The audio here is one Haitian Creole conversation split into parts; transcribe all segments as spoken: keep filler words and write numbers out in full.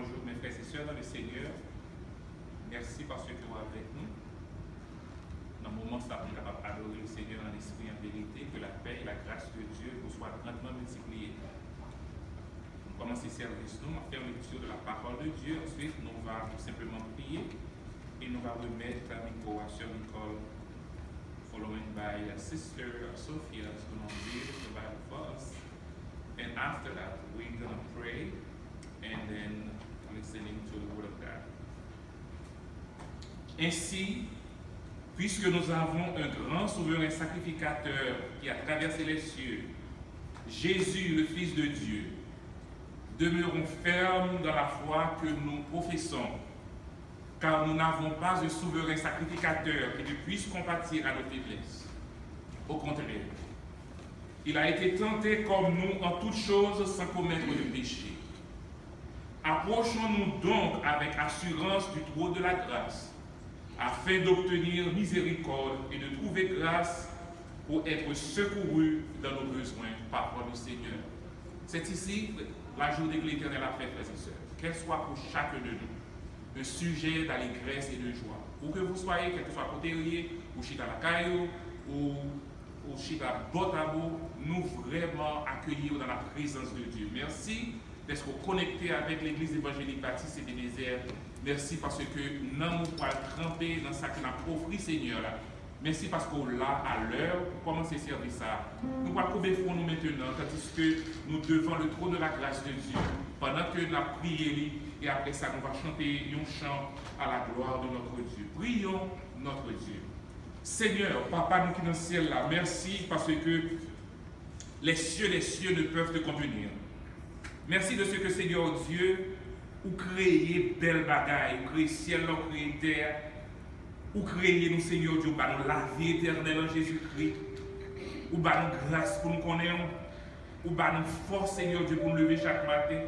Bonjou, mes frères et sœurs dans le Seigneur. Mèsi paske w avèk nou. Nan moman sa, pou nou kapab adore le Seigneur en esprit et en vérité, que la paix et la grâce de Dieu vous soit grandement multipliée. Nou kòmanse sèvis nou, nou fè yon lecture de la parole de Dieu. Ensuite, nou va tou senpleman priye e nou va remèt mikwo a Sè Nicole, following by Sister Sophia, who's gonna read the Bible for us. And after that, we're gonna pray and then listening to the word of God. Ainsi, puisque nous avons un grand souverain sacrificateur qui a traversé les cieux, Jésus, le Fils de Dieu, demeurons fermes dans la foi que nous professons, car nous n'avons pas un souverain sacrificateur qui ne puisse compatir à nos faiblesses. Au contraire, il a été tenté comme nous en toutes choses sans commettre de péché. Approchons-nous donc avec assurance du trône de la grâce, afin d'obtenir miséricorde et de trouver grâce pour être secourus dans nos besoins. Parole du Seigneur. C'est ici la journée que l'Éternel a faite, frères et sœurs. Qu'elle soit pour chacun de nous un sujet d'allégresse et de joie. Où que vous soyez, kèl ke swa kote w ye, ou chita lakay ou, ou, ou chita bòtabò, nou vrèman akeyi w dans la présence de Dieu. Mèsi dèske w konekte avèk Legliz Evanjelik Batis Ebenezer. Mèsi paske nanm ou pral tranpe nan sa ke n ap ofri Senyè la. Mèsi paske w la alè pou kòmanse sèvis sa a. Nou pral koube fwon nou mentenan, tandiske nou devan le trône de la grâce de Dieu, pandan ke n ap priye li, e apre sa, nou va chante yon chan à la gloire de notre Dieu. Prions notre Dieu. Seigneur, Papa nou ki nan syèl la, mèsi paske les cieux des cieux ne peuvent te contenir. Mèsi de ce que, Seigneur Dieu, ou kreye bèl bagay, ou kreye syèl la, ou kreye tè a, ou kreye nou, Seigneur Dieu, ou ba nou lavi etènèl an Jezikri, ou ba nou gras pou nou konnen w, ou ba nou fòs, Seigneur Dieu, pou nou leve chak maten.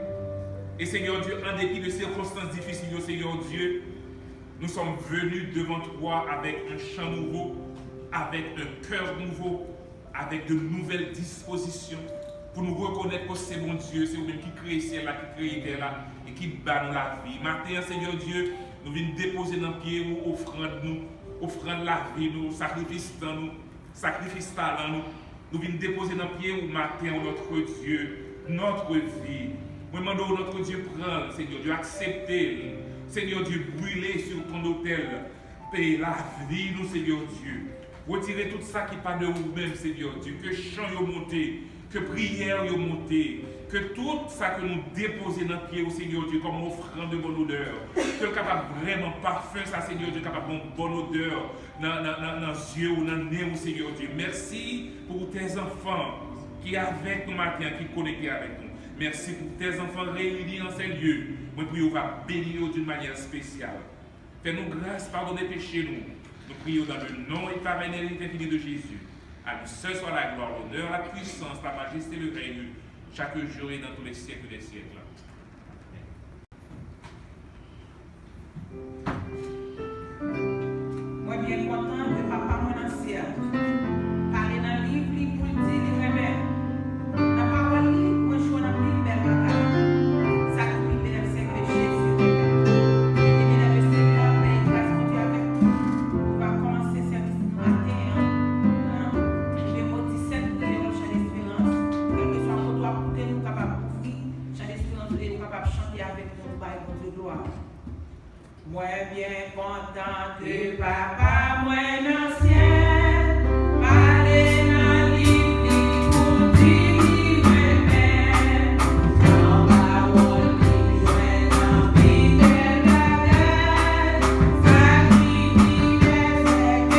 Et Seigneur Dieu, en dépit de circonstances difficiles, Seigneur Dieu, nous sommes venus devant toi avec un chant nouveau, avec un cœur nouveau, avec de nouvelles dispositions, pou nou rekonèt ke se Bondye, se ou menm ki kreye syèl la, ki kreye tè la, e ki ba nou lavi. Maten an, Seigneur Dieu, nou vin depoze nan pye ou ofrann nou, ofrann lavi nou, sakrifis tan nou, sakrifis talan nou. Nou vin depoze nan pye ou maten an, notre Dieu, notre vie. Mwen mande w, notre Dieu, pran l, Seigneur Dieu, aksepte l. Seigneur Dieu, brûlé sur ton autel. Peye lavi nou, Seigneur Dieu. Retire tout sa ki pa de ou menm, Seigneur Dieu. Ke chan yo monte, ke priyè yo monte, ke tout sa ke nou depoze nan pye ou, Seigneur Dieu, kòm yon ofrann de bonne odeur, ke l kapab vrèman, pafen sa, Seigneur Dieu, kapab yon bonne odeur nan, nan, nan, nan zye ou, nan nen ou, Seigneur Dieu. Mèsi pou tes enfants ki avèk nou maten an, ki konekte avèk nou. Mèsi pou tes enfants réunis en ce lieu. Mwen priye ou va beni yo d'une manière spéciale. Fè nou gras, padone peche nou. Nou priye w dans le nom éternel et infini de Jésus. À lui seul soit la gloire, l'honneur, la puissance, la majesté, le règne, chaque jour et dans tous les siècles des siècles. Amen. Mwen byen kontan ke Papa mwen nan syèl pale nan liv li pou l di li renmen m. Nan pawòl li, mwen jwenn anpil bèl bagay. Sa ki pi bèl, se ke Jezi renmen m. Ebyen, lè le Senyè, pè e gras Bondye avèk nou, nou va kòmanse sèvis nou maten an nan nimewo disèt kreyòl Jan Esperans. Kèlkeswa kote w ap koute nou, ou kapab ouvri Jan Esperans ou e ou kapab chante avèk nou, nou bay Bondye glwa. Mwen byen kontan ke Papa mwen nan syèl pale nan liv li pou l di li renmen m. Nan pawòl li jwenn anpil bèl bagay. Sa ki pi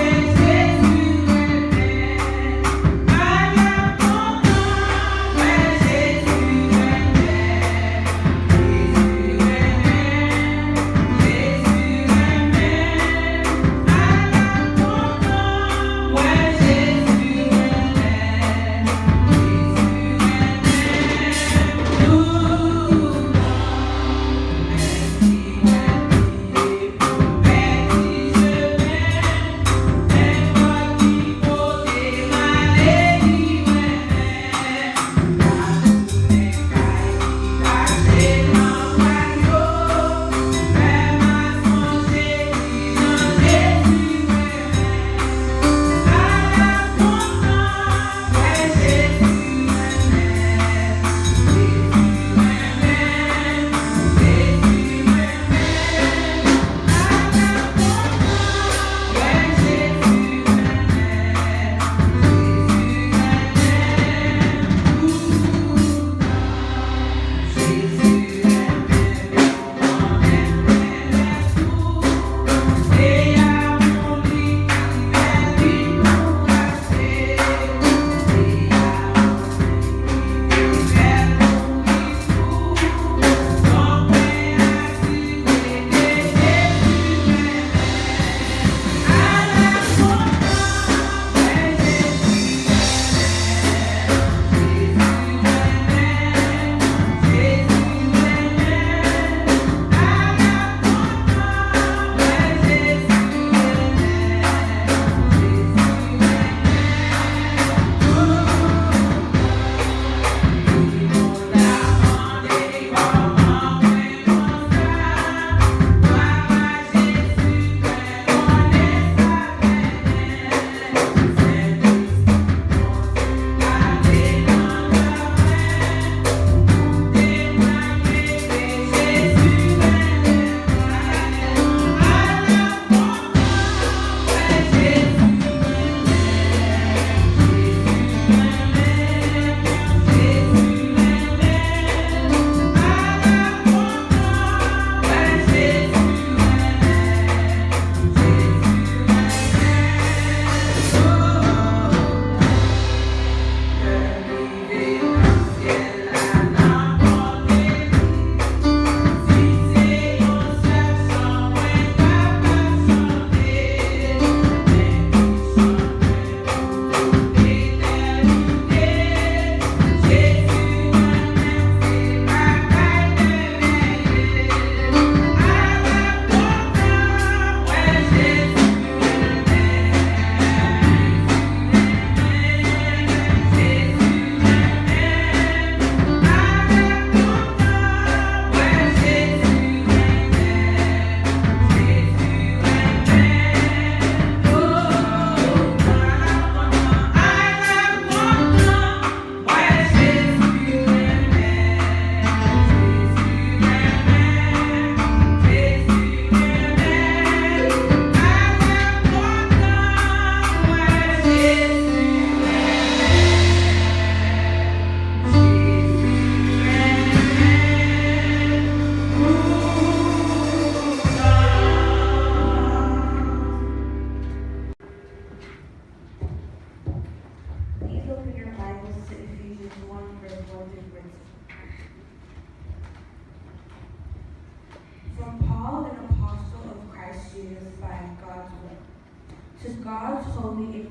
bèl se ke Jezi renmen m. Mwen byen kontan wè Jezi renmen m.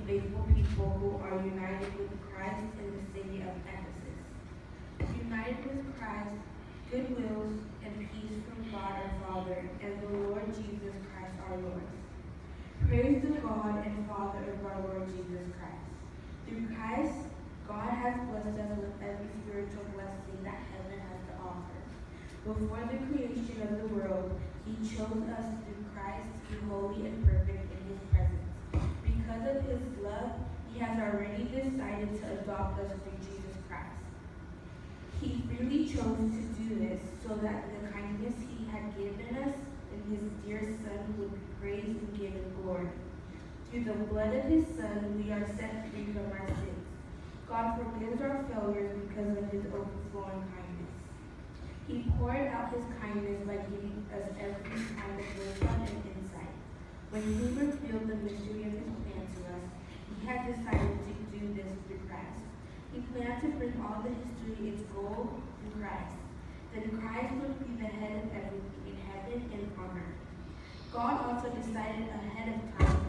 faithful people who are united with Christ in the city of Ephesus. United with Christ, good wills and peace from God our Father and the Lord Jesus Christ our Lord. Praise the God and Father of our Lord Jesus Christ. Through Christ, God has blessed us with every spiritual blessing that heaven has to offer. Before the creation of the world, he chose us through Christ to be holy and perfect in his presence. Because of his love, he has already decided to adopt us through Jesus Christ. He freely chose to do this so that the kindness he had given us in his dear Son would be praised and given glory. Through the blood of his Son, we are set free from our sins. God forgives our failures because of his overflowing kindness. He poured out his kindness by giving us every kind of wisdom and insight. When he revealed the mystery of his plan to us, he had decided to do this through Christ. He planned to bring all the history its goal through Christ. Then Christ would be the head of everything in heaven and on earth. God also decided ahead of time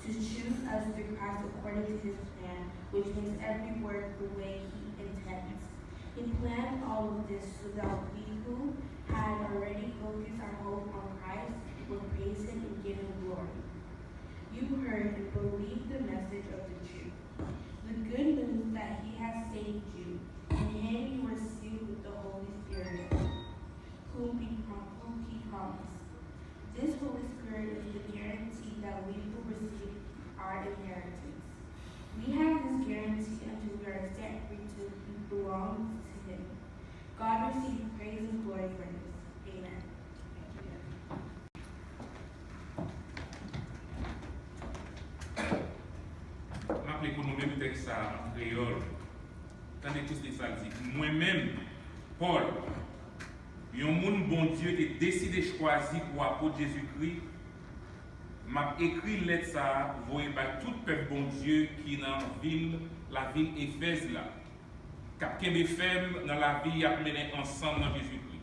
to choose us through Christ according to his plan, which makes every work the way he intends. He planned all of this so that we who had already focused our hope on Christ would praise him and give him glory. You heard and believed the message of the truth, the good news that he has saved you, and him you were sealed with the Holy Spirit, whom he, prom- whom he promised. This Holy Spirit is the guarantee that we will receive our inheritance. We have this guarantee until we are set free to belong to him. God receive praise and glory for this. Amen. M ap li pou nou menm tèks sa a an kreyòl. Tande koute sa l di, mwen menm, Pòl, yon moun Bondye te deside chwazi pou apot Jezikri, m ap ekri lèt sa a voye bay tout pèp Bondye ki nan vil, lavil Efèz la, k ap kenbe fèm nan lavi y ap mennen ansanm nan Jezikri.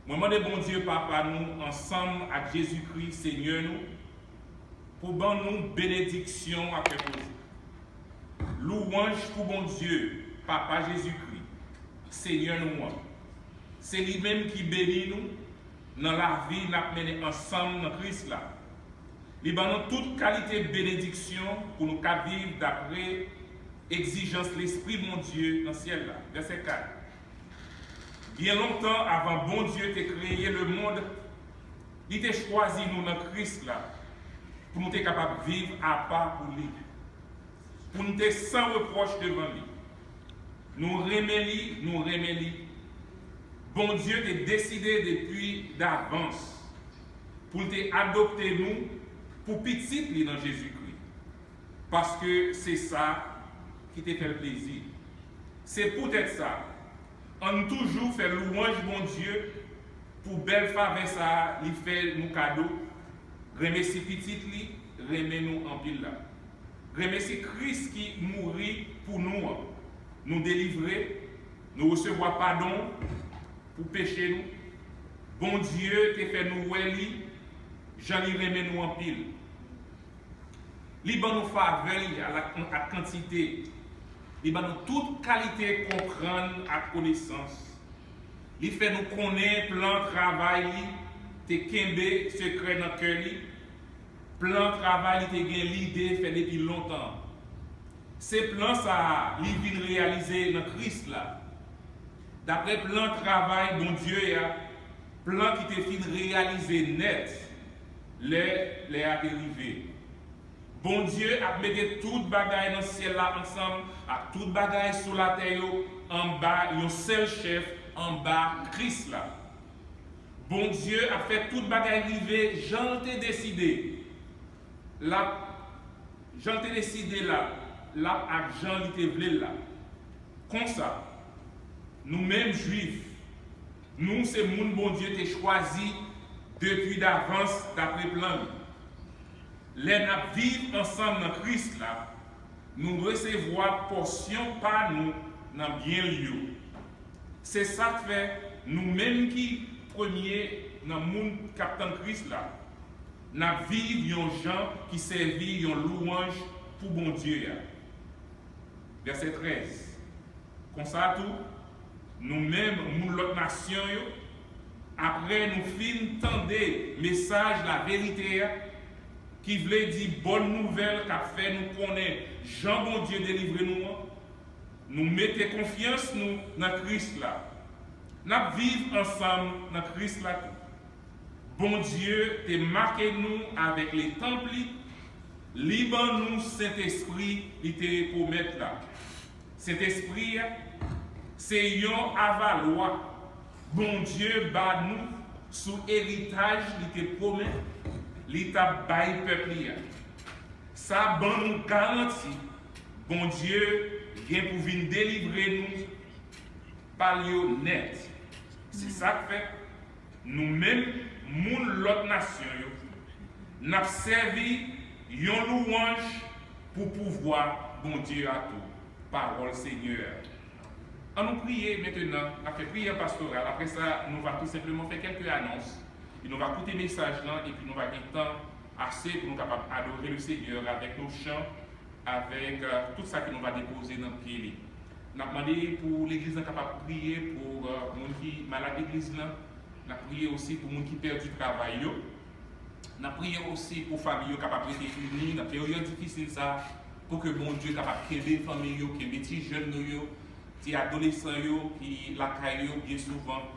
Mwen mande Bondye Papa nou ansanm ak Jezikri, Senyè nou, pou ban nou benediksyon ak repoze. Louwanj pou Bondye, Papa Jezikri, Senyè nou an. Se li menm ki beni nou nan lavi n ap mennen ansanm nan Kris la. Li ban nou tout kalite benediksyon pou nou ka viv dapre egzijans Lespri Bondye nan syèl la. Vèsè kat. Byen lontan avan Bondye te kreye lemonn, li te chwazi nou nan Kris la pou nou te kapab viv apa pou li, pou n te san repwòch devan li. Nou renmen li, nou renmen li. Bondye te deside depi davans pou l te adopte nou pou pitit li nan Jezikri, paske se sa ki te fè l plezi. Se poutèt sa, ann toujou fè louwanj Bondye pou bèl favè sa a li fè nou kado, grenmesi Pitit li renmen nou anpil la. Grenmesi Kris ki mouri pou nou an. Nou delivre, nou resevwa padon pou peche nou. Bondye te fè nou wè li jan li renmen nou anpil. Li ban nou favè li a la, a kantite. Li ban nou tout kalite konprann ak konesans. Li fè nou konnen plan travay li te kenbe sekrè nan kè li, plan travay li te gen lide fè depi lontan. Se plan sa a li vin reyalize nan Kris la. Dapre plan travay Bondye a, plan ki te fin reyalize nèt lè lè a te rive. Bondye ap mete tout bagay nan syèl la ansanm ak tout bagay sou latè yo anba yon sèl chèf, anba Kris la. Bondye ap fè tout bagay rive jan l te deside. L ap, jan l te deside l ap, l ap ak jan li te vle l la. Konsa, nou menm Jwif, nou se moun Bondye te chwazi depi davans dapre plan li. Lè n ap viv ansanm nan Kris la, nou resevwa pòsyon pa nou nan byen l yo. Se sa k fè nou menm ki premye nan moun k ap tann Kris la, n ap viv yon jan ki sèvi yon louwanj pou Bondye a. Vèsè trèz. Konsa tou, nou menm, moun lòt nasyon yo, apre nou fin tande mesaj laverite a, ki vle di bòn nouvèl k ap fè nou konnen jan Bondye delivre nou an, nou mete konfyans nou nan Kris la. N ap viv ansanm nan Kris la tou. Bondye te make nou avèk letanp li, li ban nou Sentespri li te pwomèt la. Sentespri a se yon avalwa Bondye ba nou sou eritaj li te pwomèt li t ap bay pèp li a. Sa ban nou garanti Bondye gen pou vin delivre nou pa l yo nèt. Se sa k fè nou menm, moun lòt nasyon yo, n ap sèvi yon louwanj pou pouvwa Bondye a tou. Pawòl Senyè a. An nou priye mentenan, n ap fè priyè pastoral. Apre sa, nou va tou senpleman fè kèlke anons. E nou va koute mesaj lan, epi nou va gen tan ase pou nou kapab adore le Senyè avèk nou chan, avèk euh, tout sa ke nou va depoze nan pye li. N ap mande pou legliz lan kapab priye pou euh, moun ki malad legliz lan. N ap priye osi pou moun ki pèdi travay yo. N ap priye osi pou fanmi yo kapab rete ini nan peryòd difisil sa, pou ke Bondye kapab kenbe fanmi yo, kenbe ti jèn nou yo, ti adolesan yo ki lakay yo byen souvan.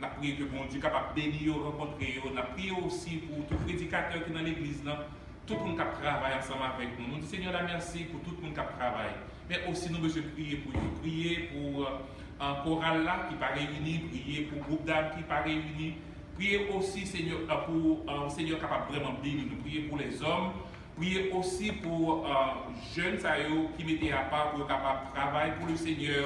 N ap priye ke Bondye kapab beni yo, rankontre yo. N ap priye osi pou tout predikatè ki nan legliz lan, tout moun k ap travay ansanm avèk nou. Nou di Senyè la mèsi pou tout moun k ap travay. Men osi nou bezwen priye pou yo. Priye pou euh, koral la ki pa reyini, priye pou gwoup dam ki pa reyini. Priye osi Senyè euh, pou euh, Senyè kapab vrèman beni nou. Priye pou lèzòm. Priye osi pou euh, jèn sa yo ki mete apa pou yo kapab travay pou le Senyè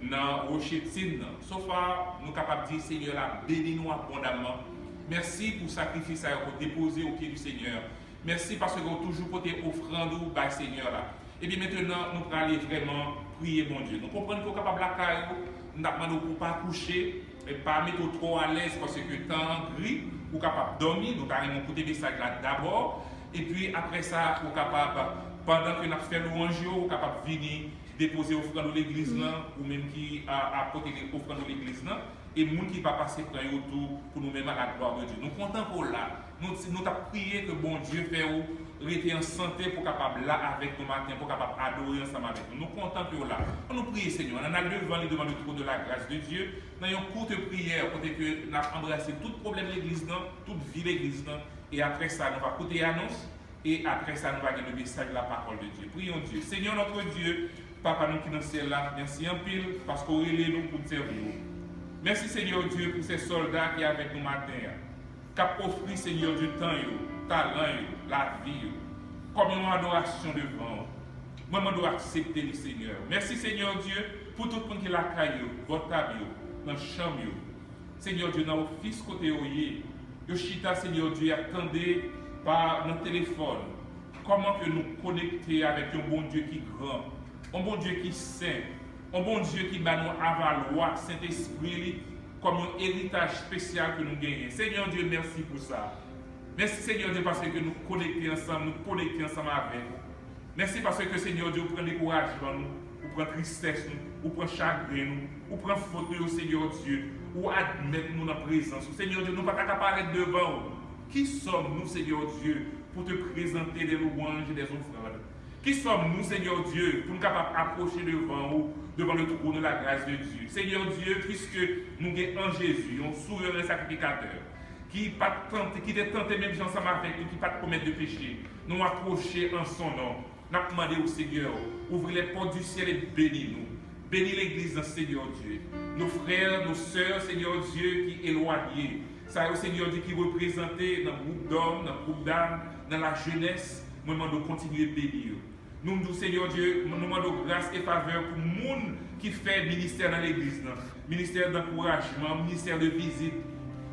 nan woche Tsin nan. So far, nou kapab di Senyè la beni nou abondamman. Mèsi pou sakrifis sa yo ke w depoze o pye di Senyè. Mèsi paske w toujou pote ofrann ou bay Senyè la. Ebyen, mentenan, nou prale vrèman priye Bondye. Nou konprann ke w kapab lakay ou, n ap mande w pou w pa kouche, e pa mete w twò alèz paske tan an gri, ou kapab dòmi, nou ta renmen w koute mesaj la dabò, epi apre sa, ou kapab, pandan ke n ap fè lwanj yo, ou kapab vini depoze ofrann ou legliz lan, ou menm ki a, a pote ofrann ou legliz lan, e moun ki va pase pran yo tou pou nou menm à la gloire de Dieu. Nou kontan ke w la. Nou, nou t ap priye ke Bondye fè ou rete an sante pou kapab la avèk nou maten, pou kapab adore ansanm avèk nou. Nou kontan ke w la. An nou priye Senyè. Ann al devan li, devant le trône de la grâce de Dieu, nan yon kout priyè kote ke n ap anbrase tout pwoblèm legliz lan, tout vi legliz lan, e apre sa, nou va koute anons, e apre sa, nou va gen le message, la parole de Dieu. Prions Dieu. Seigneur notre Dieu, Papa nou ki nan syèl la, mèsi anpil paske w rele nou pou n sèvi w. Mèsi, Senyè Dye, pou se sòlda ki avèk nou maten an, k ap ofri, Senyè Dye, tan yo, talan yo, lavi yo, kòm yon adorasyon devan w. Mwen mande w aksepte li, Senyè. Mèsi, Senyè Dye, pou tout moun ki lakay yo, bò tab yo, nan chanm yo. Senyè Dye, nan ofis kote yo ye, yo chita, Senyè Dye, y ap tande pa nan telefòn. Kòman ke nou konekte avèk yon Bondye ki gran, yon Bondye ki sen, yon Bondye ki ba nou avalwa Sentespri li kòm yon eritaj espesyal ke nou genyen. Senyè Dye, mèsi pou sa. Mèsi, Senyè Dye, paske ke nou konekte ansanm, nou konekte ansanm avèk ou. Mèsi paske, Senyè Dye, ou pran dekourajman nou, ou pran tristès nou, ou pran chagren nou, ou pran fot nou yo, Senyè Dye, ou admèt nou nan prezans ou. Senyè Dye, nou pa ta ka parèt devan ou. Qui sommes-nous, Senyè Dye, pour te présenter des louanges et des offrandes? Qui sommes-nous, Senyè Dye, pou n kapab apwoche devan ou, devant le trône de la grâce de Dieu? Senyè Dye, piske nou gen an Jezi, yon souvren sakrifikatè, ki pa t tante, ki te tante menm jan ansanm avèk nou, ki pa t komèt de peche, nou apwoche an son non. N ap mande w, Senyè, ouvri les portes du ciel et beni nou. Beni legliz nan, Senyè Dye. Nos frères, nos sœurs, Senyè Dye, ki elwanye. Sa yo, Senyè Dye, ki reprezante nan gwoup dòm, nan gwoup dam, nan lajenès. Mwen mande w kontinye beni yo. Nou, nou, Senyè Dye, nou mande w gras e favè pou moun ki fè ministè nan legliz nan. Ministè dankourajman, ministè de vizit.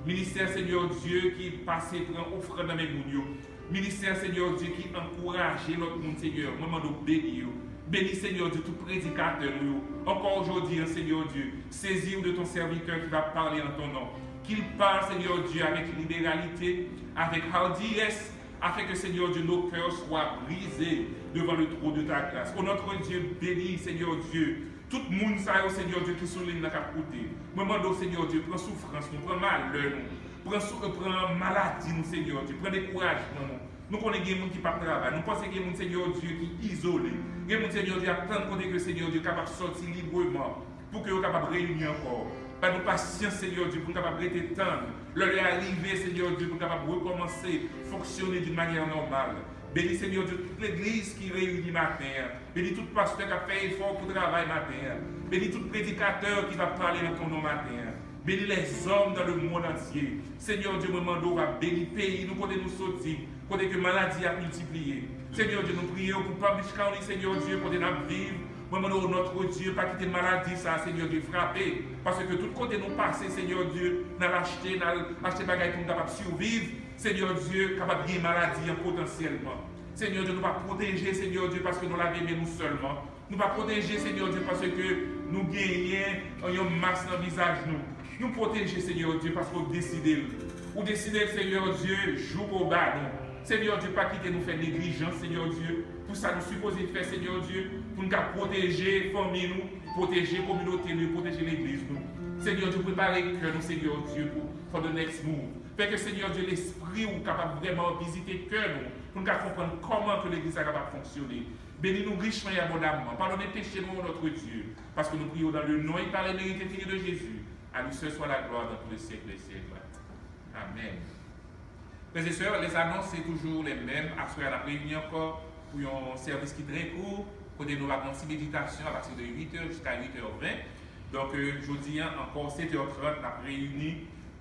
Ministè, Senyè Dye, ki pase pran ofrann nan men moun yo. Ministè, Senyè Dye, ki ankouraje lòt moun, Senyè. Mwen mande w beni yo. Beni, Senyè Dye, tout predikatè nou yo. Encore aujourd'hui, Senyè Dye, saisis-le de ton serviteur qui va parler en ton nom. Qu'il parle, Senyè Dye, avec libéralité, avec hardiesse, Afin que, Seigneur Dieu, nos cœurs soient brisés devant le trône de ta grâce. Oh notre Dieu, bénis, Seigneur Dieu, tout moun sa yo, Seigneur Dieu, ki sou liy nan k ap koute. Mwen mande w, Seigneur Dieu, pran soufrans nou, pran malè nou, pran, sou, pran maladi nou, Seigneur Dieu, pran dekourajman nou. Nou konnen gen moun ki p ap travay. Nou panse gen moun, Seigneur Dieu, ki izole. Gen moun, Seigneur Dieu, ap tann kote ke, Seigneur Dieu, kapab sòti libreman pou ke yo kapab reyini ankò. Ba nou pasyans, Seigneur Dieu, pou nou kapab rete tann. Lè lè a rive, Seigneur Dieu, pou nou kapab rekòmanse fonksyone d'une manière normale. Beni, Seigneur Dieu, tout legliz ki reyini maten an. Beni tout pastè k ap fè efò pou travay maten an. Beni tout predikatè ki va pale nan ton non maten an. Beni les hommes dans le monde entier. Seigneur Dieu, mwen mande w va beni peyi nou kote nou soti, kote ke maladi ap miltipliye. Seigneur Dieu, nou priye w pou Palm Beach County, Seigneur Dieu, kote n ap viv. Mwen mande w, notre Dieu, pa kite maladi sa, Seigneur Dieu, frape. Paske tout kote nou pase, Seigneur Dieu, n al achte, n al achte bagay pou n kapab siviv. Seigneur Dieu, kapab gen maladi an potansyèlman. Seigneur Dieu, nou pa pwoteje, Seigneur Dieu, paske nou lave men nou sèlman. Nou pa pwoteje, Seigneur Dieu, paske nou genyen yon mas nan vizaj nou. Nou pwoteje, Seigneur Dieu, paske w deside l. Ou deside l, Seigneur Dieu, jou ke w ba nou. Seigneur Dieu, pa kite nou fè neglijans, Seigneur Dieu, pou sa nou sipoze fè, Seigneur Dieu, pou n ka pwoteje fanmi nou, pwoteje kominote nou, pwoteje legliz nou. Seigneur Dieu, prepare kè nou, Seigneur Dieu, pou for the next move. Fè ke, Seigneur Dieu, Lespri w kapab vrèman vizite kè nou, pou n ka konprann kòman ke legliz la kapab fonksyone. Beni nou richman e abondamman. Padone peche nou, notre Dieu, paske nou priye w dans le nom et par les mérites infinis de Jésus. À lui seul soit la gloire dans tous les siècles des siècles. Amen. Frères et sœurs, les annonces, c'est toujours les mêmes. Aswè a, n ap reyini ankò pou yon sèvis ki trè kout, kote nou va gen yon ti meditasyon à partir de huit heures jusqu'à huit heures vingt. Donk, euh, jodi a, ankò, sèt è trant, n ap reyini,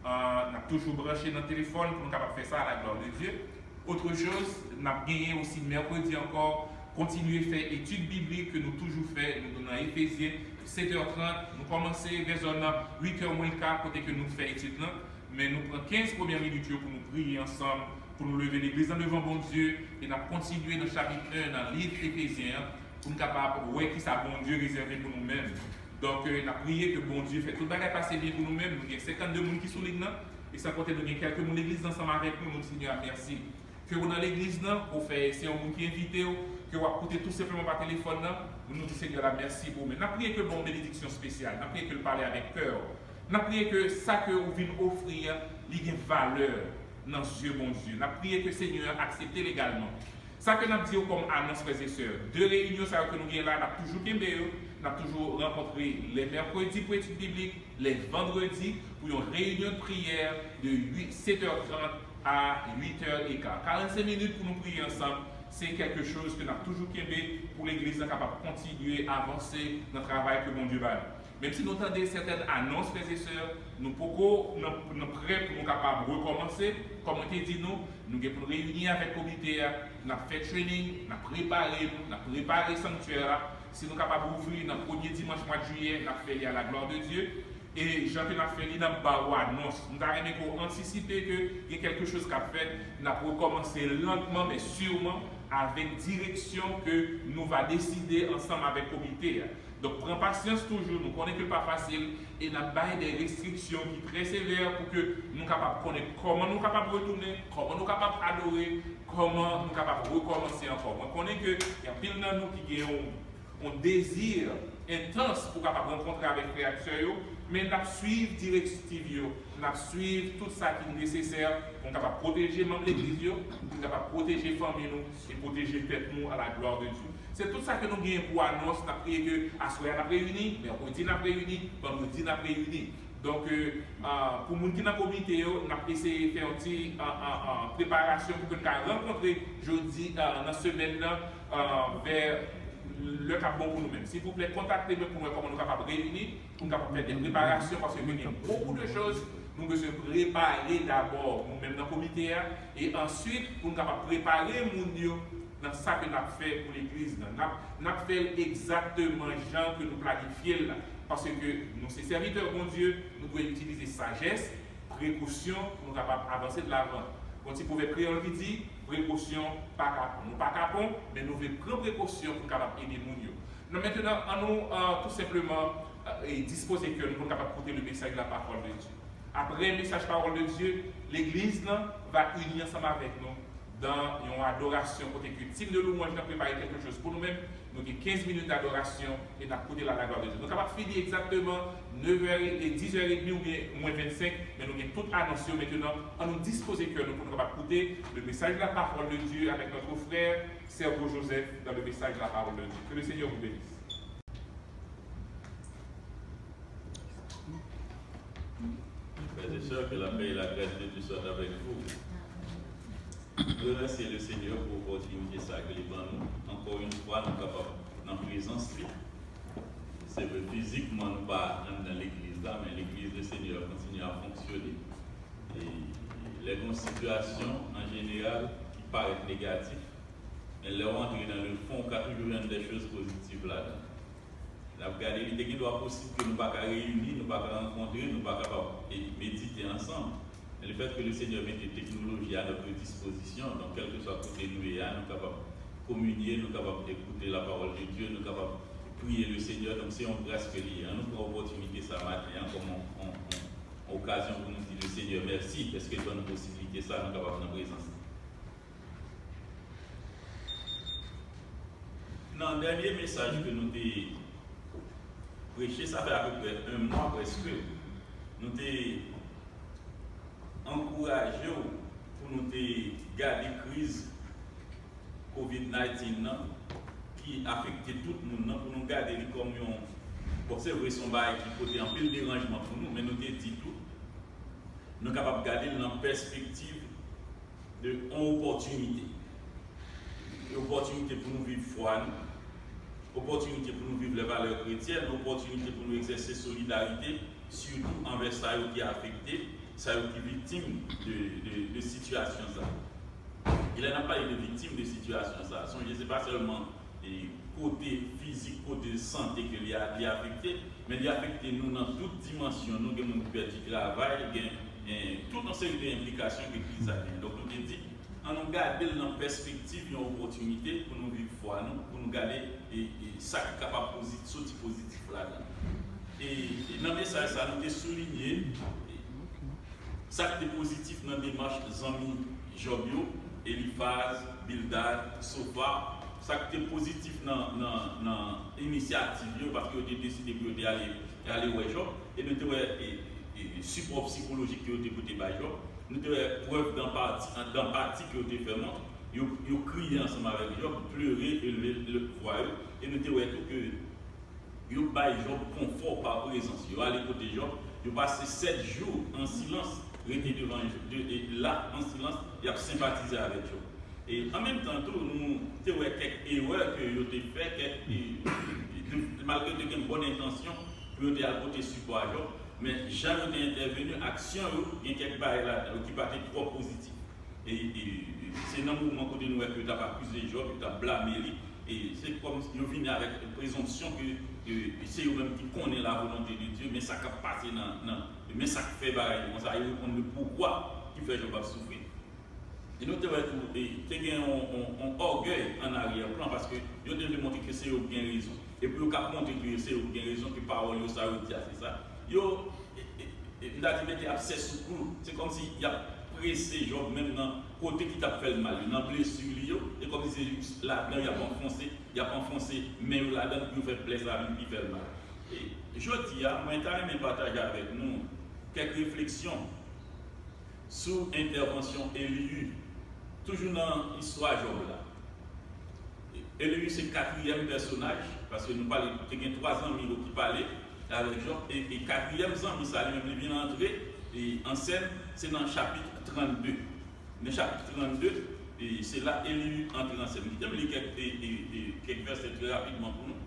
euh, n ap toujou branche nan telefòn pou nou kapab fè sa à la gloire de Dieu. Autre chose, n ap genyen osi mèkredi ankò, kontinye fè etid biblik ke nou toujou fè, nou, nou nan Efezyen, sèt è trant, nou kòmanse vè zòn nan uit è mwen ka, kote ke nou fè etid lan, men nou pran kenz premyè minit yo pou nou priye ansanm, pou nou leve legliz lan devan Bondye, e n ap kontinye nan chapit en nan liv Efezyen an, pou n kapab wè kisa Bondye rezève pou nou menm. Donk, euh, n ap priye ke Bondye fè tout bagay pase byen pou nou menm. Nou gen senkannde moun ki sou liy nan, e san konte nou gen kèlke moun legliz ansanm avèk nou, nou di Senyè a mèsi. Ke ou nan legliz nan, ou fè se yon moun ki envite w, ke w ap koute tou senpleman pa telefòn nan, nou di Senyè la mèsi pou ou. Men n ap priye ke l ba w benediksyon espesyal, n ap priye ke l pale avèk kè w. N ap priye ke sa ke ou vin ofri a, li gen valè nan zye Bondye. N ap priye ke Senyè a aksepte l egalman. Sa ke n ap di yo kòm anons, frè e sè, de reyinyon sa yo ke nou gen la, n ap toujou kenbe yo, n ap toujou rankontre lè mèkredi pou etid biblik, lè vandredi pou yon reyinyon de priyè de uit, sèt è trant a uit è eka. Karannsenk minit pou nou priye ansanm, se kèlke choz ke n ap toujou kenbe pou legliz lan kapab kontinye avanse nan travay ke Bondye ba nou. Menm si nou tande sètèn anons, frè e sè, nou poko nan, nan prè pou nou kapab rekòmanse. Kòm mwen te di nou, nou gen pou n reyini avèk komite a, n ap fè training, n ap prepare nou, n ap prepare sanktyè a. Si nou kapab ouvri nan premye dimanch mwa jiyè, n ap fè li à la gloire de Dieu. E jan ke n ap fè li, n ap ba ou anons. Nou ta renmen ke w antisipe ke gen kèlke choz k ap fèt, n ap rekòmanse lantman, men siman, avèk direksyon ke nou va deside ansanm avèk komite a. Donk, pran pasyans toujou, nou konnen ke l pa fasil, e n ap bay de restriksyon ki trè sevè pou ke nou kapab konnen kòman nou kapab retounen, kòman nou kapab adore, kòman nou kapab rekòmanse ankò. Mwen konnen ke gen anpil nan nou ki gen yon, yon dezi entans pou kapab rankontre avèk frè ak sè yo, men n ap swiv direktiv yo, n ap swiv tout sa ki nesesè pou n kapab pwoteje manm legliz yo, pou n kapab pwoteje fanmi nou e pwoteje tèt nou à la gloire de Dieu. Se tout sa ke nou genyen pou anons. N ap priye ke aswè a n ap reyini, mèkredi n ap reyini, vandredi n ap reyini. Donk, euh, euh, pou moun ki nan komite yo, n ap eseye fè yon ti, euh, euh, euh, preparasyon pou ke n ka rankontre jodi, euh, nan semèn nan, euh, vè lè k ap bon pou nou menm. Silvouplè, kontakte mwen pou mwen kòman nou kapab reyini, pou n kapab fè de preparasyon, paske nou gen bokou de choz nou bezwen prepare dabò, nou menm nan komite a, e answit pou n kapab prepare moun yo nan sa ke n ap fè pou legliz lan. N ap, n ap fè l egzakteman jan ke nou planifye l la. Paske nou se sèvitè Bondye, nou dwe itilize sajès, prekosyon pou nou kapab avanse de lavan. Gon ti pwovèb kreyòl ki di, prekosyon pa kapon. Nou pa kapon, men nou vle pran prekosyon pou n kapab ede moun yo. Nan mentenan, an nou, euh, tou senpleman, euh, e dispoze kè nou pou n kapab koute le message de la parole de Dieu. Apre mesaj pawòl de Dye, legliz lan va ini ansanm avèk nou. dan yon adorasyon kote ke team de louanj nan prepare quelque chose pou nou menm. Nou gen quinze minutes d'adoration et n ap koute la, la gloire de Dieu. Nou kapab fini egzakteman neuf heures et dix heures et demie oubyen moins vingt-cinq, men nou gen tout anons yo. Maintenant, annou dispoze kè nou pou nou kapab koute le message de la parole de Dieu avec notre frère Sergo Joseph dans le message de la parole de Dieu. Que le Seigneur vous bénisse. Frères et sœurs, que la paix et la grâce de Dieu soient avec vous. Mwen remèsye le Senyè pou opòtinite sa ke li ban nou. Ankò yon fwa, nou kapab nan prezans li. Se vre, fizikman, nou pa anndan legliz la, men legliz le Senyè kontinye ap fonksyone. E lè gen yon sitiyasyon, an jeneral, ki parèt negatif, men lè w antre nan le fon, ou ka toujou jwenn de choz pozitif ladan. N ap gade, li te gen dwa posib ke nou pa ka reyini, nou pa ka rankontre, nou pa kapab, e, medite ansanm. Men le fait que le Seigneur mete teknoloji à notre disposition, donk, kèlkeswa kote nou ye a, nou kapab kominye, nou kapab ekoute la parole de Dieu, nou kapab priye le Seigneur. Donk, se yon gras ke li ye. Ann nou pran opòtinite sa maten an kòm yon, yon, yon, yon okazyon pou nou di le Seigneur mèsi, paske l ban nou posiblite sa, nou kapab nan prezans li. Nan dènye mesaj ke nou te preche, sa fè apeprè yon mwa prèske, nou te ankouraje w pou nou te gade kriz covid nineteen nan, ki afekte tout moun nan, pou nou gade li kòm yon, bon, se vre, se yon bagay ki pote anpil deranjman pou nou, men nou te di tou, nou kapab gade l nan pèspektiv de yon opòtinite. Yon opòtinite pou nou viv fwa nou, opòtinite pou nou viv lè valè kretyèn, opòtinite pou nou egzèse solidarite, sitou anvè sa yo ki afekte, sa yo ki viktim de, de, de sitiyasyon sa. E lè n ap pale de viktim de sitiyasyon sa, sonje se pa sèlman, e, kote fizik, kote sante ke li a, li afekte, men li afekte nou nan tout dimansyon. Nou gen moun ki pèdi travay, gen, e, tout yon seri de enplikasyon ke kriz sa genyen. Donk, nou te di, ann nou gade l nan pèspektiv yon opòtinite pou nou viv fwa nou, pou nou gade, e, e, sa ki kapab pozit-, soti pozitif ladan. E, e nan mesaj sa, nou te soulinye, e, sa k te pozitif nan demach zanmi Jòb yo, Elifaz, Bildad, Sofar, sa k te pozitif nan, nan, nan inisyativ yo, paske yo te deside pou yo te ale, ale wè Jòb, e nou te wè, e, e, sipò sikolojik ke yo te pote bay Jòb, nou te wè prèv danpati, danpati ke yo te fè, non? Yo, yo kriye ansanm avèk Jòb, plere, elve vwa yo, e nou te wè tou ke yo bay Jòb konfò pa prezans. Yo ale kote Jòb, yo pase sèt jou an silans, rete devan, de, e la, an silans, y ap senpatize avèk Jòb. E an menm tan tou, nou te wè kèk erè ke yo te fè, kèk, e, e, e, malgre te gen bòn entansyon pou yo te al pote sipò a Jòb, men jan yo te entèveni, aksyon yo, gen kèk bagay ladan yo ki pa te twò pozitif. E, e, e se nan moman kote nou wè ke yo t ap akize Jòb, yo t ap blame li, e se kòm yo vini avèk prezonpsyon ke, e, se yo menm ki konnen la volonte de Dye, men sa k ap pase nan, nan, men sa k fè bagay yo konsa, yo reponn le poukwa ki fè Jòb ap soufri. E nou te wè tou, e, te gen yon, yon, yon ògèy an aryè plan, paske yo te vle montre ke se yo k gen rezon. E pou yo k ap montre ke se yo k gen rezon, ke pawòl yo, sa yo di a, se sa. Yo, e, e, e, m ta di mete absè sou klou. Se kòmsi y ap prese Jòb menm nan kote ki t ap fè l mal yo, nan blesi li yo. E kòmsi se jis ladan y ap anfonse, y ap anfonse men yo ladan l pou yo fè plè sa vin pi fè l mal. E jodi a, mwen ta renmen pataje avèk nou kèk refleksyon sou entèvansyon Eliyu, toujou nan istwa Jòb la. Eliyu se katriyèm pèsonaj, paske nou pale, te gen twa zanmi yo ki pale avèk Jòb, e, e katriyèm zanmi sa, li menm, li vin antre, e, an sèn, se nan chapit trannde. Nan chapit trannde, e, se la Eliyu antre an sèn. Kite m li kèk, e, e, e, kèk vèsè trè rapidman pou nou.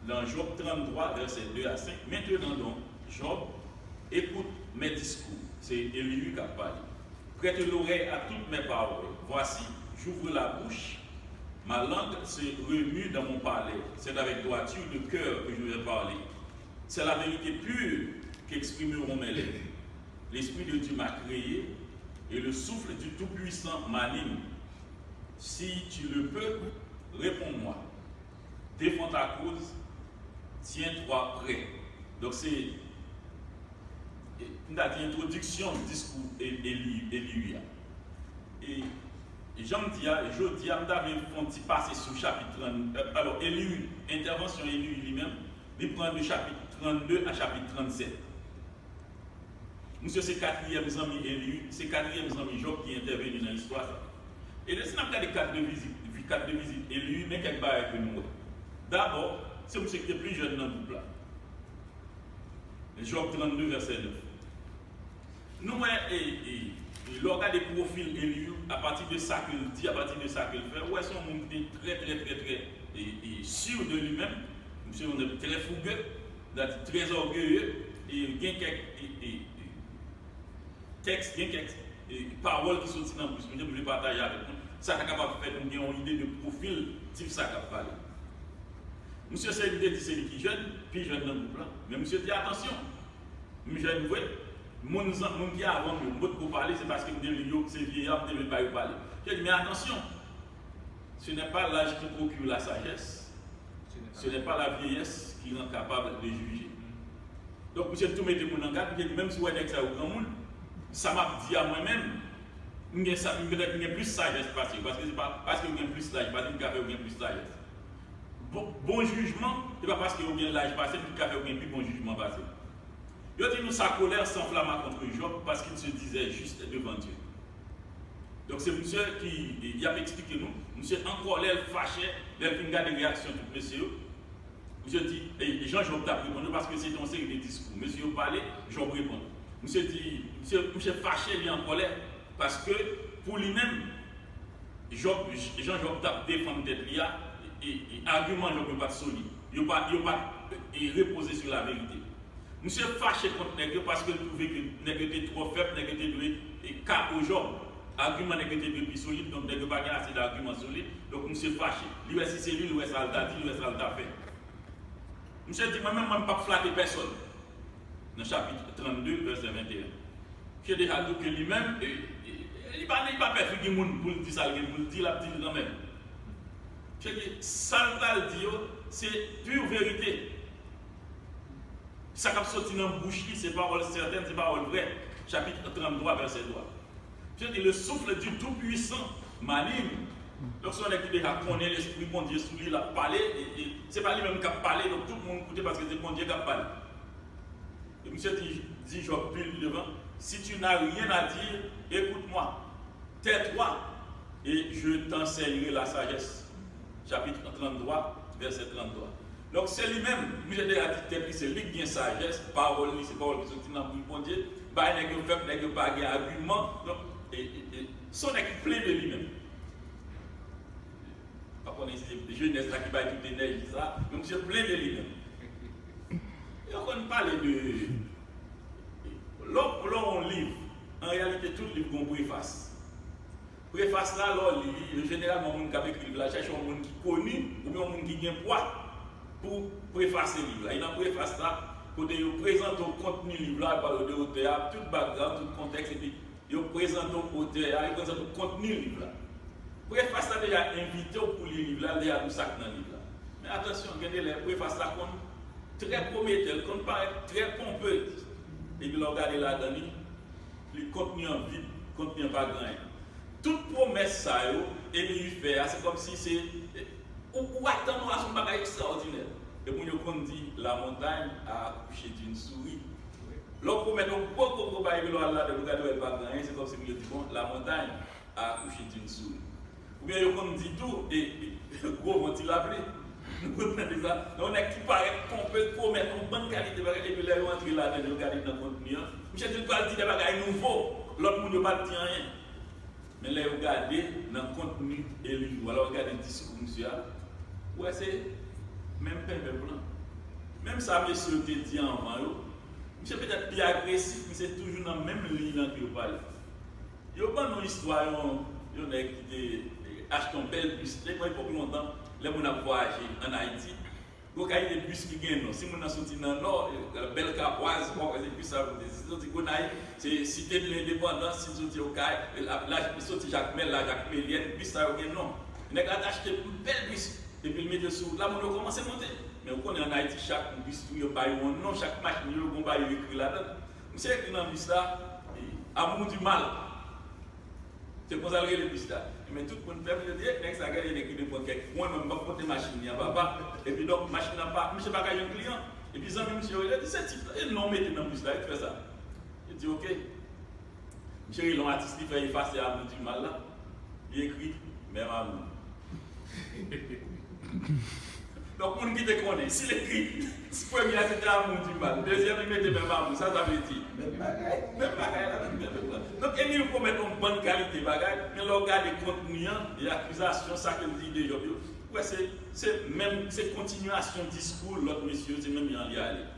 Dans Job trente-trois, versets deux à cinq, maintenant donc, Job, écoute mes discours. C'est Élie qui a parlé. Prête l'oreille à toutes mes paroles. Voici, j'ouvre la bouche, ma langue se remue dans mon palais. C'est avec droiture de cœur que je vais parler. C'est la vérité pure qu'exprimeront mes lèvres. L'Esprit de Dieu m'a créé et le souffle du Tout-Puissant m'anime. Si tu le peux, réponds-moi. Défends ta cause, tiens-toi prêt. Donk, se, e, m ta di entwodiksyon diskou E-, Eli-, Eliyu a. E Jan m di a, jodi a, m ta vle fè yon ti pase sou chapit trant, euh, alò, Elihu, entèvansyon Elihu li menm, li pran de chapit trannde a chapit trannsèt. Misye se katriyèm zanmi Elihu, se katriyèm zanmi Jòb ki entèveni nan istwa sa. E lè si n ap gade kat de vizit, kat de vizit Elihu, men kèk bagay ke nou wè. Dabò, se misye ki te pli jèn nan gwoup la. Jòb trannde, vèsè nèf. Nou wè, e, e, e, lè w gade pwofil Elihu, apati de sa ke l di, apati de sa ke l fè, ou wè se yon moun ki te trè, trè, trè, trè, e, e, sûr de lui-même. Misye yon nèg trè fougueux, dati trè orgueilleux, e gen kèk, e, e, e, tèks, gen kèk, e, pawòl ki soti nan bouch misye, m vle pataje avèk nou. Sa ta kapab fè nou gen yon ide de pwofil tip sa k ap pale. Misye se, m te di se li ki jèn, pi jèn nan gwoup la. Men misye di, "Atansyon, m jèn vre, moun, moun ki avan m yo, m potko pale, se paske m te vle yo, se vyeya, m te vle ba yo pale." Misye di, "Men atansyon, ce n'est pas l'âge qui procure la sagesse, ce n'est pas la vieillesse qui rend capable de juger." Donk, misye tou mete moun an gad, misye di, "Menm si w wè nèg sa yo granmoun, sa m ap di a mwen menm, m gen sa, m petèt m gen plis sajès pase yo, paske se pa paske yo gen plis laj pase m ki ka fè yo gen plis sajès." Bon, bon jijman, se pa paske yo gen laj pase m ki ka fè yo gen pi bon jijman pase m. Yo di nou sa colère s'enflamma contre Job parce qu'il se disait juste devant Dieu. Donk, se misye ki, y ap eksplike nou, misye an kòlè, l fache, lè l fin gade reyaksyon tout mesye yo. Misye di, e, jan Jòb t ap reponn yo, paske se te yon seri de diskou. Mesye yo pale, Jòb reponn. Misye di, misye, misye fache, li an kòlè, paske pou li menm, Jòb, jan Jòb t ap defann tèt li a, e, e, agiman Jòb yo pa t solid. Yo pa, yo pa t, e, repoze sou laverite. Misye fache kont nèg yo paske l twouve ke nèg yo te twò fèb, nèg yo te dwe, e, K O Jòb. Agiman nèg yo te dwe pi solid, donk nèg yo pa gen ase dagiman solid, donk misye fache. Li wè si se li, li wè sa l ta di, li wè sa l ta fè. Misye di, "Mwen menm, mwen m p ap flate pèsonn." Nan chapit trannde, vèsè venteyen. Misye deja di w ke li menm, e, e, e, li pa, li pa pè figi moun pou l di sa l gen pou l di, l ap di l kanmenm. Misye di, sa l pral di yo, se pure verite. Sa k ap soti nan bouch li, se pawòl sètèn, se pawòl vrè. Chapit tranntwa, vèsè twa. Misye di, "Le souffle du Tout-Puissant m'anime." Donk, se yon nèg ki deja konnen Lespri Bondye sou li, l ap pale, e, e se pa li menm k ap pale, donk tout moun koute paske se Bondye k ap pale. E misye di, di Jòb pi devan, "Si tu n'as rien à dire, écoute-moi. Tais-toi, et je t'enseignerai la sagesse." Chapit tranntwa, vèsè tranntwa. Donk, se li menm, misye deja di tèt li, se li k gen sajès, pawòl li, se pawòl ki soti nan bouch Bondye. Bay nèg yo fèb, nèg yo pa gen agiman. Donk, e, e, e, se yon nèg ki plen de li menm. Pa konnen si se jenès la ki bay tout enèji sa, men misye plen de li menm. Yo konn pale de, lè w, lè w yon liv, an reyalite, tout liv gon prefas. Prefas la, lè w li li, jeneralman, moun k ap ekri liv la chèche yon moun ki koni oubyen yon moun ki gen pwa pou prefase liv la. E nan prefas la, kote yo prezante w kontni liv la, yo pale w de otè a, tout background, tout kontèks, epi yo prezante w otè a, yo prezante w kontni liv la. Prefas la deja envite w pou li liv la, l deja di w sa k nan liv la. Men atansyon, gen de lè, prefas la konn trè pwometè, l konn parèt trè ponpe. Epi lè w gade ladan li, li kontni an vid, kontni an pa gen anyen. Tout pwomès sa yo, Elihu fè a, se kòmsi se, ou, ou atann ou a se yon bagay ekstraòdinè. E moun yo konn di, la montagne a accouché d'une souris. Lè w pwomèt yon gwo, gwo, gwo bagay, epi lè w al ladan l, ou gade w wè l pa gen anyen, se kòmsi moun yo di, bon, la montagne a accouché d'une souris. Oubyen yo konn di tou, e, e, gwo van ti lapli. Nou konn tande sa. Yon nèg ki parèt ponpe, pwomèt yon bann kalite bagay, epi lè yo antre ladan l, yo gade nan kontni an, misye di l pral di de bagay nouvo, lòt moun yo pa t di anyen. Men lè yo gade nan kontni Elihu a, lè w gade diskou misye a, ou wè se menm penben blan. Menm sa mesye yo te di anvan yo, misye petèt pi agresif, men se toujou nan menm liy lan ke yo pale. Yo ban nou istwa yon, yon nèg ki te, eh, achte yon bèl bis. Depi yon epòk lontan, lè moun ap vwayaje ann Ayiti, gon kalite bis ki gen non. Si moun nan soti nan Nò, eh, Bèl Kapwaz, bon, se bis sa yo pote. Si soti Gonayiv, se Site de Lendepandans, si soti Okay, la, la, soti Jakmèl, Lajakmelyèn, bis sa yo gen non. Nèg la te achte yon bèl bis, epi l mete l sou wout la, moun yo kòmanse monte. Men ou konnen ann Ayiti, chak bis tou yo ba yo yon non, chak machin yo gon bagay yo ekri ladan l. Misye ekri nan bis la, eh, Amour du mal. Se konsa l rele bis la. Men tout moun fè, yo di, "Eh, nèg sa, gade nèg ki vin pran kèk. Mwen menm, m ap monte machin li an, papa." Epi donk, machin nan pa, misye pa ka jwenn kliyan. Epi zanmi misye yo, yo di, "Se tip la, e non w mete nan bis la, e ki fè sa?" Yo di, "Ok." Misye rele yon atis, li fè efase Amour du Mal la. Li ekri, "Même amour." Donk, moun ki te konnen, si l ekri, si premye a se te Amour du Mal, dezyèm li mete Même amour, sa sa vle di? Menm bagay. Menm bagay la, menm, menm, menm. Donk, Emile pwomèt yon bann kalite bagay, men lè w gade kontni an, e akizasyon, sa ke l di de Jòb yo, ou wè se, se menm, se kontinyasyon diskou lòt mesye yo, se menm jan li ale.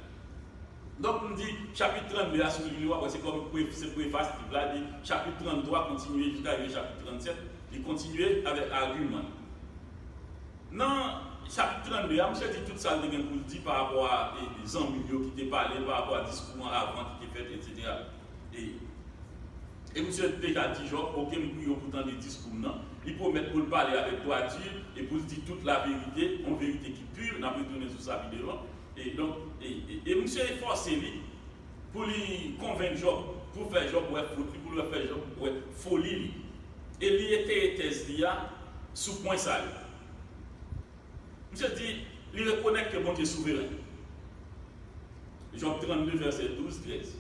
Donk, m di, chapit trannde a, si w li li, w ap wè, se kòm pre-, se prefas liv la, di chapit tranntwa kontinye jiska rive chapit trannsèt, li kontinye avèk agiman. Nan chapit trannde a, misye di tout sa l te gen pou l di pa rapò a, e, e, zanmi l yo ki te pale, pa rapò a diskou an avan ki te fèt, etsetera. E, e misye deja di Jòb, "Ok, m priye w pou w tande diskou m nan." Li pwomèt pou l pale avèk dwati e pou l di tout laverite, yon verite ki pi, n ap retounen sou sa pi devan. E donk, e, e, e misye efòse li pou li konvenk Jòb, pou fè Jòb wè fot li, pou l fè Jòb wè foli li. E li eteye tèz li a sou pwen sa yo. Misye di, li rekonèt ke Bondye souveren. Jòb trannde, vèsè douz, trèz.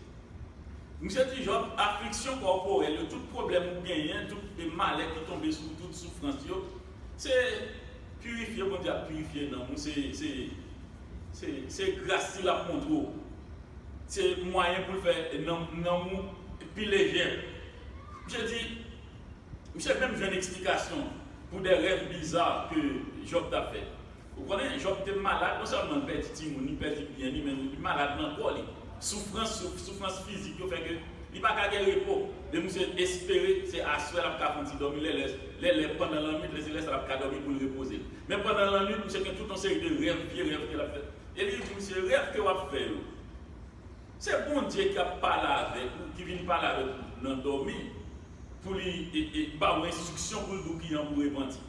Misye di Jòb, afliksyon kòporèl yo, tout pwoblèm ou genyen, tout malè ki tonbe sou ou, tout soufrans yo, se pirifye Bondye ap pirifye nanm ou, se, se, se, se gras li l ap montre w. Se mwayen pou l fè nanm, nanm ou pi lejè. Misye di, misye menm jwenn eksplikasyon pou de rèv biza ke Jòb t ap fè. Ou konnen, Jòb te malad, non sèlman li pèdi timoun, li pèdi byen li, men li malad nan kò li. Soufrans, souf-, soufrans fizik yo fè ke li pa ka gen repo. Lè misye espere, se aswè l ap ka fè yon ti dòmi, lè, lè, lè, lè pandan lannwit, lè se lè sa l ap ka dòmi pou l repoze l. Men pandan lannwit, misye gen tout yon seri de rèv, vye rèv ke l ap fè. E li di misye, rèv ke w ap fè yo, se Bondye k ap pale avèk ou, ki vin pale avèk ou nan dòmi, pou li, e, e, ba w enstriksyon pou l di w ki jan pou w repanti.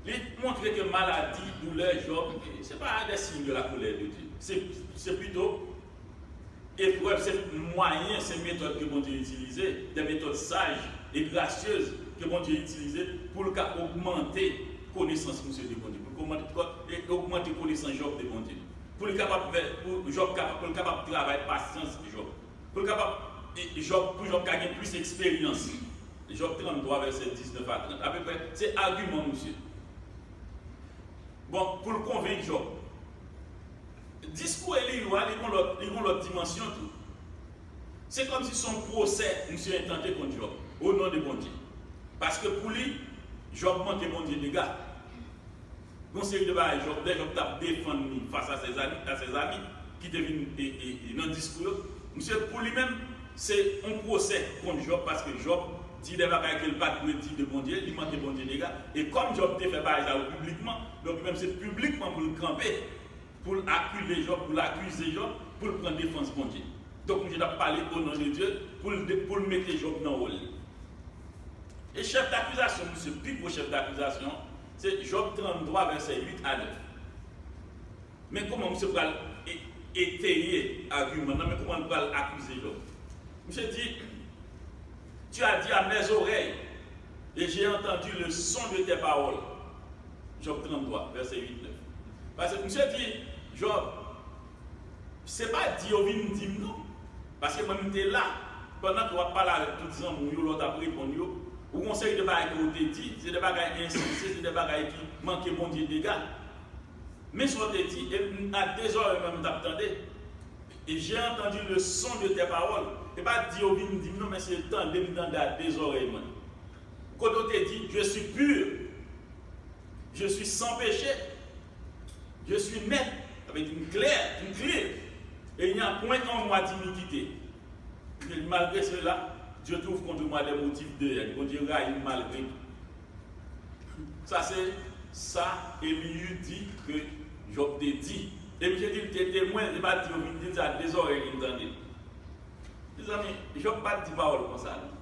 Li montre ke maladi, doulè Jòb, e, se pa des signes de la colère de Dieu. Se, se pito eprèv, se mwayen, se metòd ke Bondye itilize, des méthodes sages et gracieuses ke Bondye itilize pou l ka ogmante konesans misye de Bondye, pou l ogmante, e, ogmante konesans Jòb de Bondye. Pou li kapab fè, pou Jòb kapab, pou l kapab travay pasyans Jòb. Pou l kapab, e, Jòb, pou Jòb ka gen plis eksperyans. Jòb tranntwa, vèsè diznèf a trant. Apeprè, se agiman misye. Bon, pou l konvenk Jòb. Diskou Elihu a, li gon lòt, li gon lòt dimansyon tou. Se kòmsi se yon pwosè misye entante kont Jòb, o non de Bondye. Paske pou li, Jòb manke Bondye dega. Gon seri de bagay Jòb, lè Jòb t ap defann li fas a ses amis, a ses amis, ki te vin, e, e, e, nan diskou yo, misye, pou li menm, se yon pwosè kont Jòb, paske Jòb di de bagay ke l pa t dwe di de Bondye, li manke Bondye dega. E kòm Jòb te fè bagay sa yo piblikman, donk li menm se piblikman pou l kanpe, pou l akile Jòb, pou l akize Jòb, pou l pran defans Bondye. Donk, misye t ap pale o non de Dye, pou l de-, pou l mete Jòb nan wòl li. E chèf dakizasyon, misye, pi gwo chèf dakizasyon, se Jòb tranntwa, vèsè uit a nèf. Men kòman misye pral e-, eteye agiman nan, men kòman l pral akize Jòb. Misye di, tu as dit à mes oreilles, et j'ai entendu le son de tes paroles. Jòb tranntwa, vèsè uit, nèf. Paske misye di, Jòb, se pa di yo vin di m non. Paske mwen m te la, pandan ke w ap pale avèk tout zanmi w yo, lè w t ap reponn yo, ou gon seri de bagay ke w te di, se de bagay ensanse, se de bagay ki manke Bondye dega. Men sa w te di, e m, a de zòrèy mwen m t ap tande. Et j'ai entendu le son de tes paroles. E pa di yo vin di m non, men se tande m tande a de zòrèy mwen. Kote w te di, je suis pur, je suis sans péché, je suis net, sa vle di m klè, m klè, et il n'y a point en moi d'iniquité. Malgré cela, Dieu trouve contre moi des motifs de haine. Bondye rayi m malgre tou. Sa se sa Elihu di ke Jòb te di. E misye di l te temwen, li pa di yo vin di l sa, de zòrèy li m tande. Mezanmi, Jòb pa t di pawòl konsa non.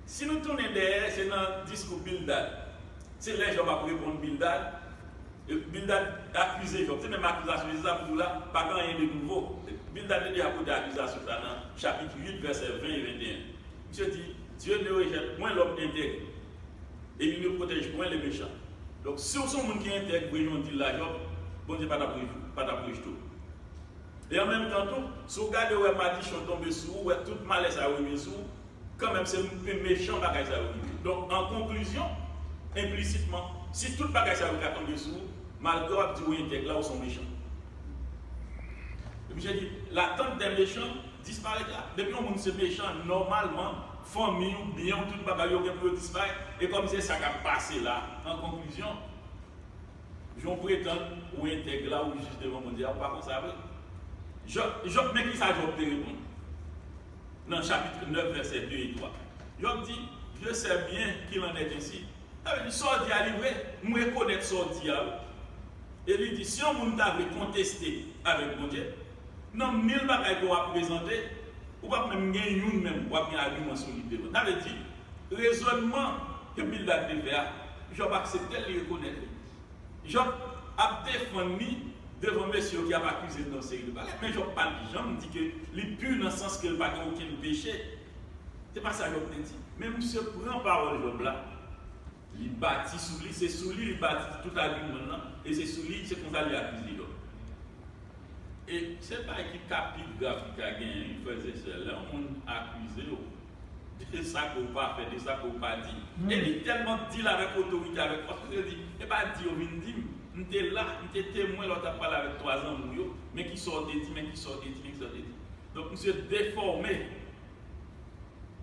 Si nou tounen dèyè, se nan diskou Bildad. Se lè Jòb ap reponn Bildad, Bildad akize Jòb. Se menm akizasyon, se sa m di w la, pa gen anyen de nouvo. Bildad te deja pote akizasyon sa nan chapit uit, vèsè ven e venteyen. Misye di, Dieu ne rejette point l'homme intègre, et il ne protège point les méchants. Donk, si w se yon moun ki entèg, vre jan w di l la, Jòb, Bondye pa t ap rejou, pa t ap rejte w. E an menm tan tou, si w gade, w wè madichon tonbe sou ou, w wè tout malè sa yo rive sou ou, kanmenm se mechan bagay sa yo rive. Donk, an konklizyon, enplisitman, si tout bagay sa yo ka tonbe sou ou, malgre w ap di w entèg la, ou se yon mechan. E misye di, l'attente des méchants disparaîtra. Depi yon moun se mechan, nòmalman, fanmi w, byen w, tout bagay yo gen pou yo disparèt. E kòm se sa k ap pase la, an konklizyon, jan w pretann ou entèg la, ou jis devan Bondye a, ou pa konsa vre. Jòb, Jòb, men ki sa Jòb te reponn nan chapit nèf, vèsè de e twa. Jòb di, Je sais bien qu'il en est ainsi. Sa vle di, sa w di a li vre, m rekonèt sa w di a wi. E li di, si yon moun ta vle konteste avèk Bondye, nan mil bagay ke w ap prezante, ou p ap menm gen youn menm, w ap gen agiman solid devan. Sa vle di, rezònman ke Bildad te fè a, Jòb aksepte l, li rekonèt li. Jòb ap defann li devan mesye yo ki ap akize l nan yon seri de bagay. Men Jòb pa t janm di ke li pi nan sans ke l pa gen okenn peche. Se pa sa Jòb te di. Men misye pran pawòl Jòb la, li bati sou li, se sou li li bati tout agiman l lan, e se sou li, se konsa li akize Jòb. E se bagay ki ka pi grav ki ka genyen, wi, frè e sè, lè yon moun akize w de sa ke w pa fè, de sa ke w pa di. E li tèlman di l avèk otorite, avèk fòs, misye di, e pa di yo vin di m, m te la, m te temwen lè w t ap pale avèk twa zanmi w yo, men ki sa w te di, men ki sa w te di, men ki sa w te di. Donk, misye defòme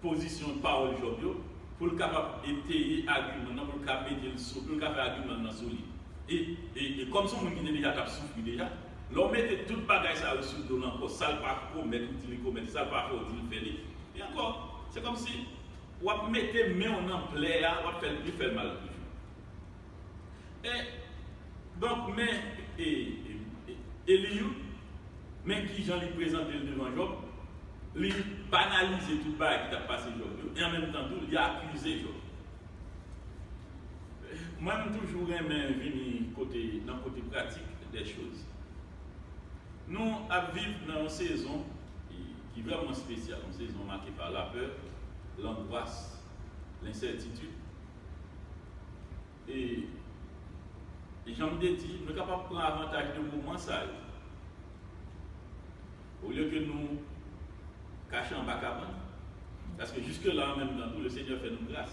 pozisyon pawòl Jòb yo, pou l kapab eteye agiman nan, pou l ka mete l sou, pou l ka fè agiman nan solid. E, e, e kòm se yon moun ki te deja t ap soufri deja, lè w mete tout bagay sa yo sou do l ankò, sa l pa komèt, ou di li komèt, sa l pa fè, ou di l fè li. E ankò, se kòmsi w ap mete men w nan plè a, w ap fè l pi fè l mal toujou. E, donk, men, e, e, e, Eliyou, men kijan li prezante l devan Jòb, li banalize tout bagay ki t ap pase Jòb yo, e an menm tan tou, li akize Jòb. Mwen, m toujou renmen vini kote, nan kote pratik dè choz. Nou ap viv nan yon sezon ki, ki vrèman espesyal, yon sezon make pa lapè, langwas, lensètitid. E, e jan m te di, nou kapab pran avantaj de moman sa yo. Olye ke nou kache anba kabann, paske jiske la, an menm tan tou, Lesenyè fè nou gras.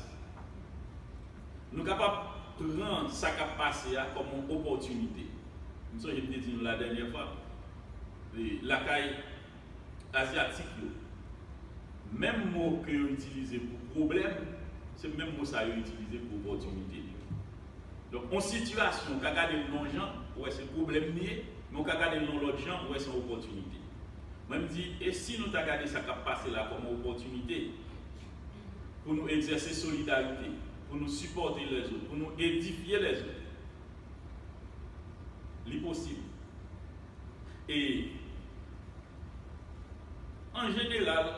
Nou kapab pran sa k ap pase a kòm yon opòtinite. M sonje m te di nou la dènyè fwa, e, lakay Azyatik yo, menm mo ke yo itilize pou pwoblèm, se menm mo sa yo itilize pou opòtinite. Donk, yon sitiyasyon, ou ka gade l yon jan, ou wè se pwoblèm li ye, men ou ka gade l yon lòt jan, ou wè se yon opòtinite. Mwen, m di, e si nou ta gade sa k ap pase la kòm yon opòtinite pou nou egzèse solidarite, pou nou sipòte lèzòt, pou nou edifye lèzòt? Li posib. E, an jeneral,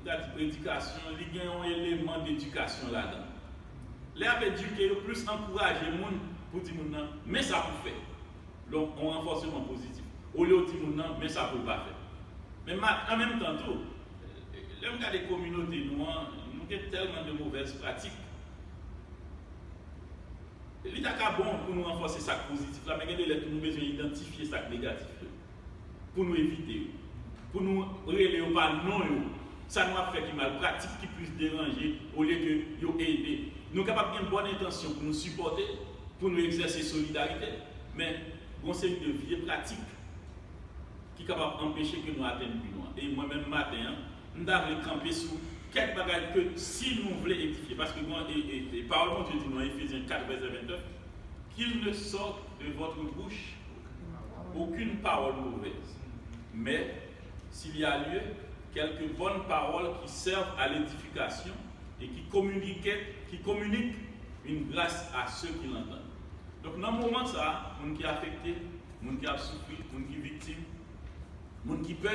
m ta di predikasyon, li gen yon eleman dedikasyon ladan l. Lè y ap edike, yo plis ankouraje moun pou di moun nan, men sa pou fè. Donk, yon ranfòsman pozitif. Olye w di moun nan, men sa pou l pa fè. Men ma-, an menm tan tou, lè m gade kominote nou an, nou gen tèlman de movèz pratik. Li ta ka bon pou nou ranfòse sa k pozitif la, men gen de lè tou nou bezwen idantifye sa k negatif yo, pou nou evite yo, pou nou rele yo pa non yo, sa nou ap fè ki mal, pratik ki plis deranje olye ke yo ede. Nou kapab gen bòn entansyon pou nou sipòte, pou nou egzèse solidarite, men gon seri de vye pratik ki kapab anpeche ke nou atenn bi nou an. E mwen menm maten an, m ta vle kanpe sou kèk bagay ke si nou vle edifye, paske bon, e, e, e, pawòl Bondye di nou an Efezyen kat vèsè vennèf, qu'il ne sorte de votre bouche aucune parole mauvaise, mais s'il y a lieu, quelques bonnes paroles qui servent à l'édification et qui communiquent, qui communiquent une grâce à ceux qui l'entendent. Donk, nan moman sa a, moun ki afekte, moun ki ap soufri, moun ki viktim, moun ki pè,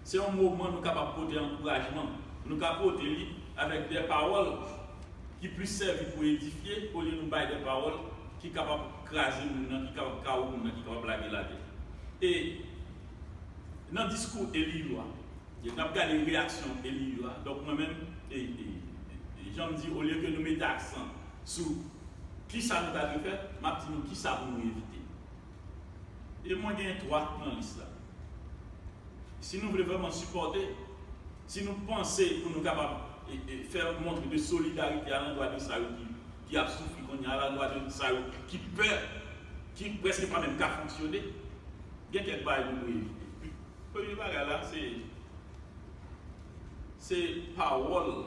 se yon moman nou kapab pote ankourajman. Nou ka pote li avèk de pawòl ki plis sèvi pou edifye, olye nou bay de pawòl ki kapab kraze moun nan, ki kapab kawo moun nan, ki kapab lage l atè. E nan diskou Eliyou a, N ap gade reyaksyon Eliyu a. Donk, mwen menm, e, e, e, jan m di, olye ke nou mete aksan sou kisa nou ta dwe fè, m ap di nou kisa pou nou evite. E mwen gen twa nan lis la. Si nou vle vrèman sipòte, si nou panse pou nou kapab e, e, fè montre de solidarite alandwa de sa yo ki, ki ap soufri kounye a, alandwa de sa yo ki pè, ki prèske pa menm ka fonksyone, gen kèk bagay nou dwe evite. Premye bagay la, se se pawòl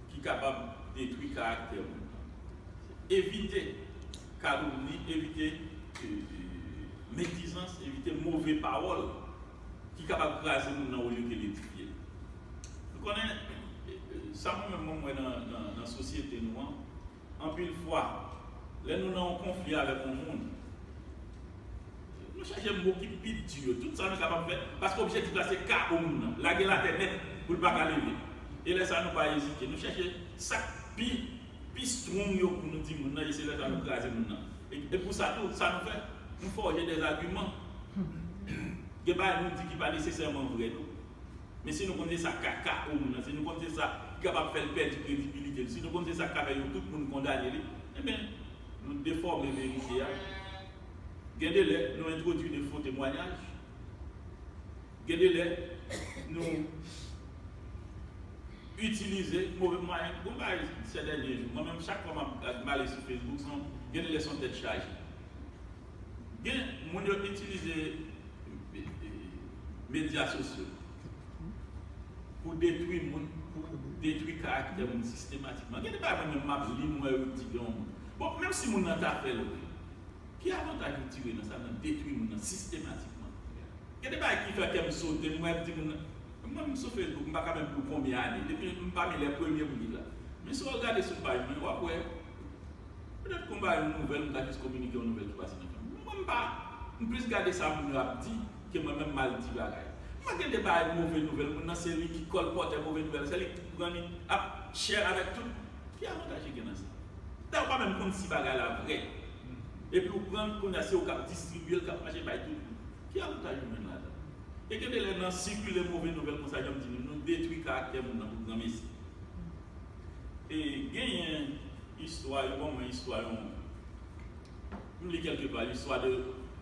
ki kapab detwi karaktè moun nan. Evite kalomni, evite e, e, medizans, evite move pawòl ki kapab kraze moun nan olye ke l edifye l. Nou konnen, e, e, sa mwen menm mwen wè nan, nan, nan sosyete nou an, anpil fwa, lè nou nan yon konfli avèk yon moun, nou chèche mo ki pi di yo, tout sa nou kapab fè, paske objektif la se K O moun nan, lage l atè nèt pou l pa ka leve. E lè sa nou pa ezite, nou chèche sa k pi, pi strong yo pou nou di moun nan, e se lè sa nou kraze moun nan. E, e pou sa tou, sa nou fè, nou fòje dèzagiman. Gen bagay nou di ki pa nesesèman vrè tou. Men si nou konn se sa k ka K O moun nan, si nou konn se sa ki kapab fè l pèdi kredibilite l, si nou konn se sa k ka fè yo tout moun kondane li, enben, nou defòme verite a. Gen de lè, nou entwodui de fo temwayaj. Gen de lè, nou itilize move mwayen. Gon bagay, sè dènye jou, mwen menm, chak fwa m ap, m ale sou Facebook, se yon, gen de lè se yon tèt chaje. Gen moun yo itilize e, e, medya sosyo pou detwi moun, pou detwi karaktè moun sistematikman. Gen de bagay mwen menm m ap li, m wè yo di gen yon moun. Bon, menm si moun nan ta fè l vre, ki avantaj ou tire nan sa, nan detwi moun nan sistematikman? Gen de bagay ki fè kè m sote, m wè di moun nan, mwen m sou Facebook, m pa ka menm di w konbyen ane, depi m pami lè premye moun ki la. Men si w al gade sou paj mwen, w ap wè, petèt konba yon nouvèl, m ta jis kominike yon nouvèl ki pase nan fanmi. Men mwen m pa, m plis gade sa moun yo ap di ke mwen menm m al di bagay. Mwen gen de bagay move nouvèl, moun nan se li ki kòlpòtè move nouvèl, se li ki pran li, ap share avèk tout. Ki avantaj ki gen nan sa? Dayè, ou pa menm konn si bagay la vrè. Epi ou pran l, kounye a se ou k ap distribye l, k ap mache bay tout moun. Ki avantaj ou jwenn ladan? E gen de lè nan sikile move nouvèl konsa, jan m di nou, nou detwi karaktè moun nan pou granmesi. E genyen istwa, yo ban mwen istwa yon, m li kèlke pa, istwa de,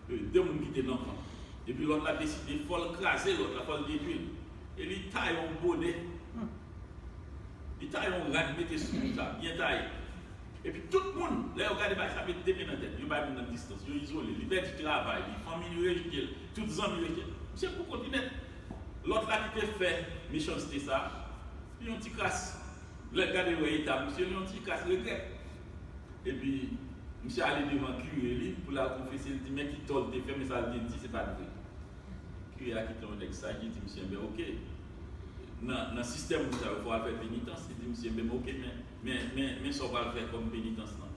de, de moun ki te nan kan. Epi lòt la deside fò l kraze lòt la, fò l detwi l. E li taye yon bonè. Li taye yon rad mete sou li, sa byen taye. Epi tout moun, lè yo gade bagay sa, met de men nan tèt, yo bay moun nan distans, yo izole, li pèdi travay li, fanmi li rejte l, tout zanmi rejte l. Misye pou kont li nèt. Lòt la ki te fè mechanste sa, li yon ti kras, lè l gade l wè eta misye, li yon ti kras regrè. Epi, misye ale devan kire li pou l al konfese, l di, men ki tò l te fè, men sa l te di, se pa t vre. Kire a kite yon nèg saj, li di misye, enben, oke. Nan, nan sistèm moun sa yo, fò w al fè penitans. Li di misye, enben, oke, men, men, men, men sa w pral fè kòm penitans lan.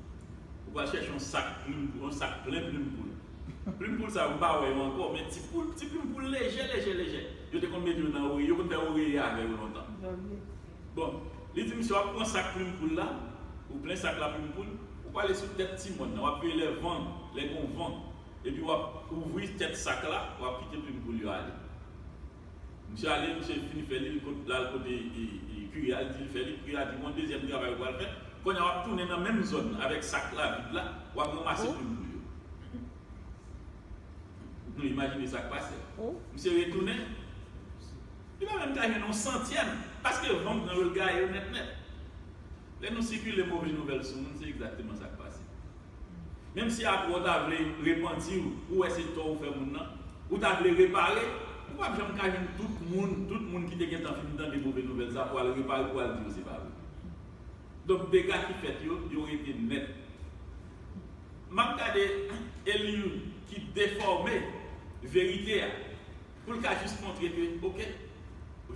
Ou pral chèche yon sak plim, yon sak plen plim poul. Plim poul sa yo, m pa wè yo ankò, men ti poul, ti plim poul lejè, lejè, lejè. Yo te konn mete yo nan oreye, yo konn fè oreye avè yo lontan. Bon, li di misye, w ap pran sak plim poul la, ou plen sak la plim poul, ou prale sou tèt ti mòn nan, w ap veye lè van, lè gon van, epi w ap ouvri tèt sak la, w ap kite plim poul yo ale. Misye ale, misye fin fè li, l al kote e, e, kire a, l di l fè li, kire a di, gon dezyèm travay ou pral fè, kounye a w ap tounen nan menm zòn avèk sak la vid la, w ap ranmase plim poul yo. Nou imajine sa k pase. Misye retounen, li pa menm ka jwenn yon santyèm, paske van pran yo, l gaye yo nèt nèt. Lè nou sikile move nouvèl sou moun, se egzakteman sa k pase. Menm si apre w ta vle repanti w, ou wè se tò ou fè moun nan, ou ta vle repare, ou p ap janm ka jwenn tout moun, tout moun ki te gentan fin tande move nouvèl sa pou al repare, pou al di yo se pa vre. Donk, dega ki fèt yo, yo rete nèt. M ap gade Eliud ki defòme verite a pou l ka jis montre ke, oke,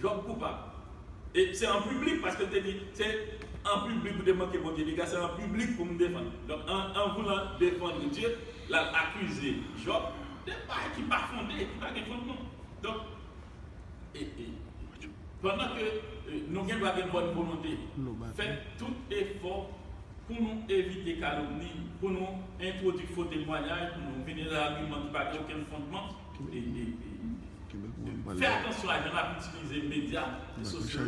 Jòb koupab. E se an piblik, paske l te di, se an piblik ou te manke Bondye dega, se an piblik pou m defann. Donk, en, en voulant défendre Dieu, l al akize Jòb de bagay ki pa fonde, ki pa gen fondman. Donk, e, e, pandan ke e, nou gen dwa gen bòn volonte, fè tout efò pou nou evite kalomni, pou nou entwodui fo temwayaj, pou nou vini ak agiman ki pa gen okenn fondman. E, e, e, Fè atansyon a jan n ap itilize medya e sosyo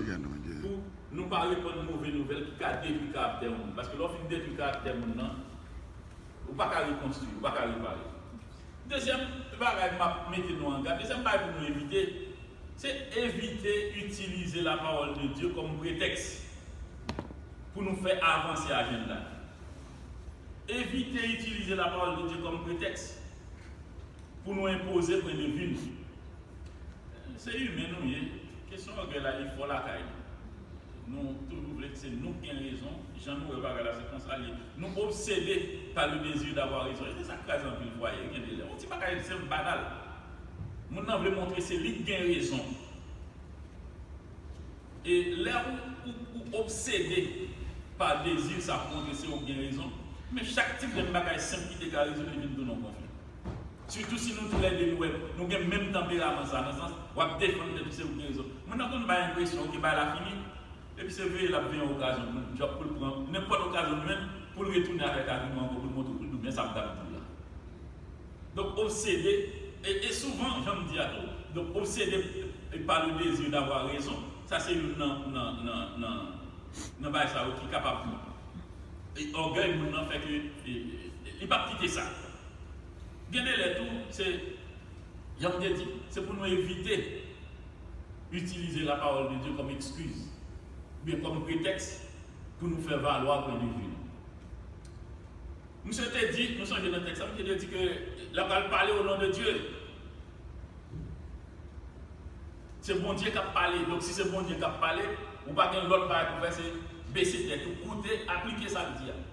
pou nou pa repann move nouvèl ki ka detwi karaktè yon moun. Paske lè w fin detwi karaktè moun nan, ou pa ka rekonstwi, ou pa ka repare. Dezyèm bagay m ap mete nou an gad, dezyèm bagay pou nou evite, se evite itilize lapawòl de Dye kòm pretèks pou nou fè avanse ajanda. Evite itilize lapawòl de Dye kòm pretèks pou nou enpoze pwen de vi nou. Se imen nou ye. Kesyon ògèy la, li fò lakay nou. Nou toujou vle se nou k gen rezon. Jan nou wè bagay la, se konsa l ye. Nou obsede par le désir d'avoir raison. E se sa k kraze anpil fwaye, gen de lè. Yon ti bagay senp, banal. Moun nan vle montre se li k gen rezon. E lè ou, ou, ou obsede pa dezi sa pou montre se ou k gen rezon, men chak ti grenn bagay senp ki te ka rezoud li vin tounen yon konfli. Sitou si nou toulède nou wè nou gen menm tanperaman sa, nan sans w ap defann tèt ou se ou k gen rezon. Moun nan konn bay enpresyon ke bagay la fini, epi se veye l ap veye yon okazyon pou l, pou l pran nenpòt okazyon l jwenn pou l retounen avèk agiman ankò pou l montre w, pou l di w men sa m t ap di w la. Donk, obsede, e, e souvan, jan m di a tou, donk, obsede par le désir d'avoir raison, sa se youn nan, nan, nan, nan, nan bagay sa yo ki kapab, e, ògèy moun nan fè ke, e, e, li p ap kite sa. Gen de lè tou, se, jan m te di, se pou nou evite itilize lapawòl de Dye kòm ekskiz, oubyen kòm pretèks pou nou fè valwa pwen de vi nou. Misye te di, nou sonje nan tèks la, misye te di ke l ap al pale o non de Dye. Se Bondye k ap pale. Donk, si se Bondye k ap pale, ou pa gen lòt bagay pou fè, se bese tèt ou, koute, aplike sa l di a.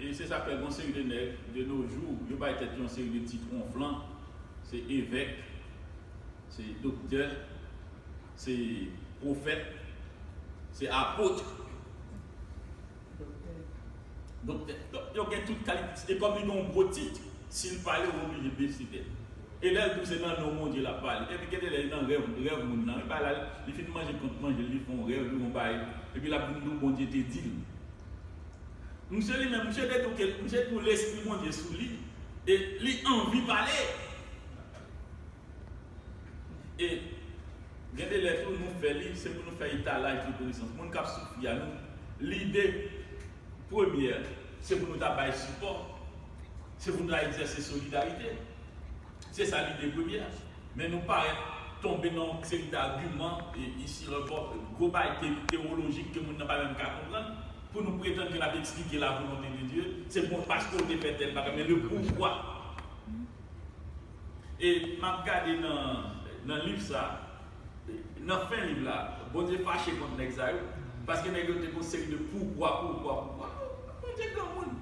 E se sa k fè gon seri de nèg, de nos jours, yo bay tèt yo yon seri de tit wonflan. Se evèk, se doktè, se pwofèt, se apot. Doktè. Donk, yo gen tout kalite. E kòm li gen yon gwo tit, si l pale, ou oblije bese tèt. E lè l di w se nan non Bondye l ap pale. Epi gen de lè, e nan rèv, rèv moun nan. Epi la, li fin manje kont manje, li fè yon rèv, li yon bagay. Epi l ap vin di w Bondye te di l. Misye li menm, misye te di w ke, misye di w Lespri Bondye sou li, e li anvi pale. E gen de lè tou, nou fè li, se pou nou fè etalaj de konesans. Moun k ap soufri a, nou, lide premyè, se pou nou ta bay sipò, se pou nou ta egzèse solidarite. Se sa lide premyè. Men nou parèt tonbe nan yon seri d'agiman, e isi, la ankò, gwo bay te-, tewolojik ke moun nan pa menm ka konprann, pou nou pretann ke n ap eksplike la volonte de Dye, se bon paske w te fè tèl bagay, men le poukwa. E m ap gade nan, nan liv sa, nan fen liv la, Bondye fache kont nèg sa yo, paske nèg yo te gon seri de poukwa, poukwa, poukwa. Bondye granmoun.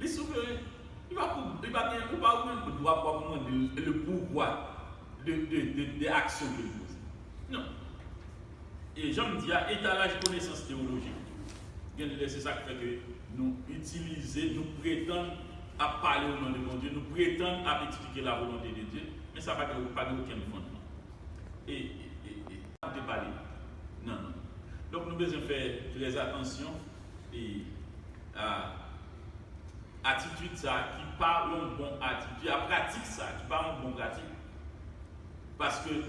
Li souveren. Li pa pou, li pa gen, ou pa gen dwa pou w ap mande le poukwa de, de, de, de aksyon ke li poze. Non. E jan m di a, etalaj konesans tewolojik. Gen de lè se sa k fè ke nou itilize, nou pretann ap pale o non de Bondye, nou pretann ap eksplike la volonte de Dye, men sa pa gen, pa gen okenn fondman. E, e, e, e, te pale. Non, non. Donk nou bezwen fè trè atansyon e a atitid sa ki pa yon bon atitid, a pratik sa ki pa yon bon pratik. Paske,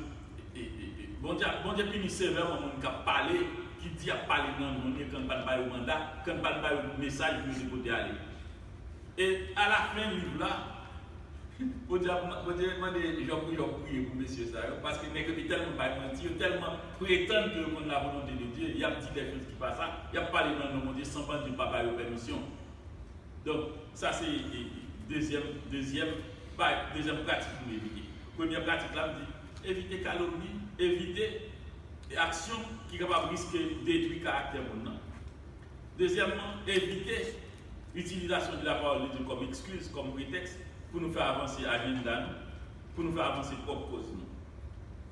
e, e, e, Bondye, Bondye pini sevèman moun k ap pale, ki di y ap pale nan non li, kan l pa t ba yo manda, kan l pa t ba yo mesaj pou yo te pote ale. E alafen liv la, Bondye ap, Bondye mande Jòb pou Jòb priye pou mesye sa yo, paske nèg yo te tèlman bay manti, yo tèlman pretann ke yo konn la volonte de Dye, y ap di de choz ki pa sa, y ap pale nan non Bondye san Bondye pa ba yo pèmisyon. Donk, sa se, e, dezyèm, dezyèm, pa, dezyèm pratik pou nou evite. Premyè pratik la, m di, evite kalomni, evite aksyon ki kapab riske detwi karaktè moun nan. Dezyèmman, evite itilizasyon de la parole de Dieu kòm ekskiz, kòm pretèks pou nou fè avanse ajanda nou, pou nou fè avanse pwòp kòz nou,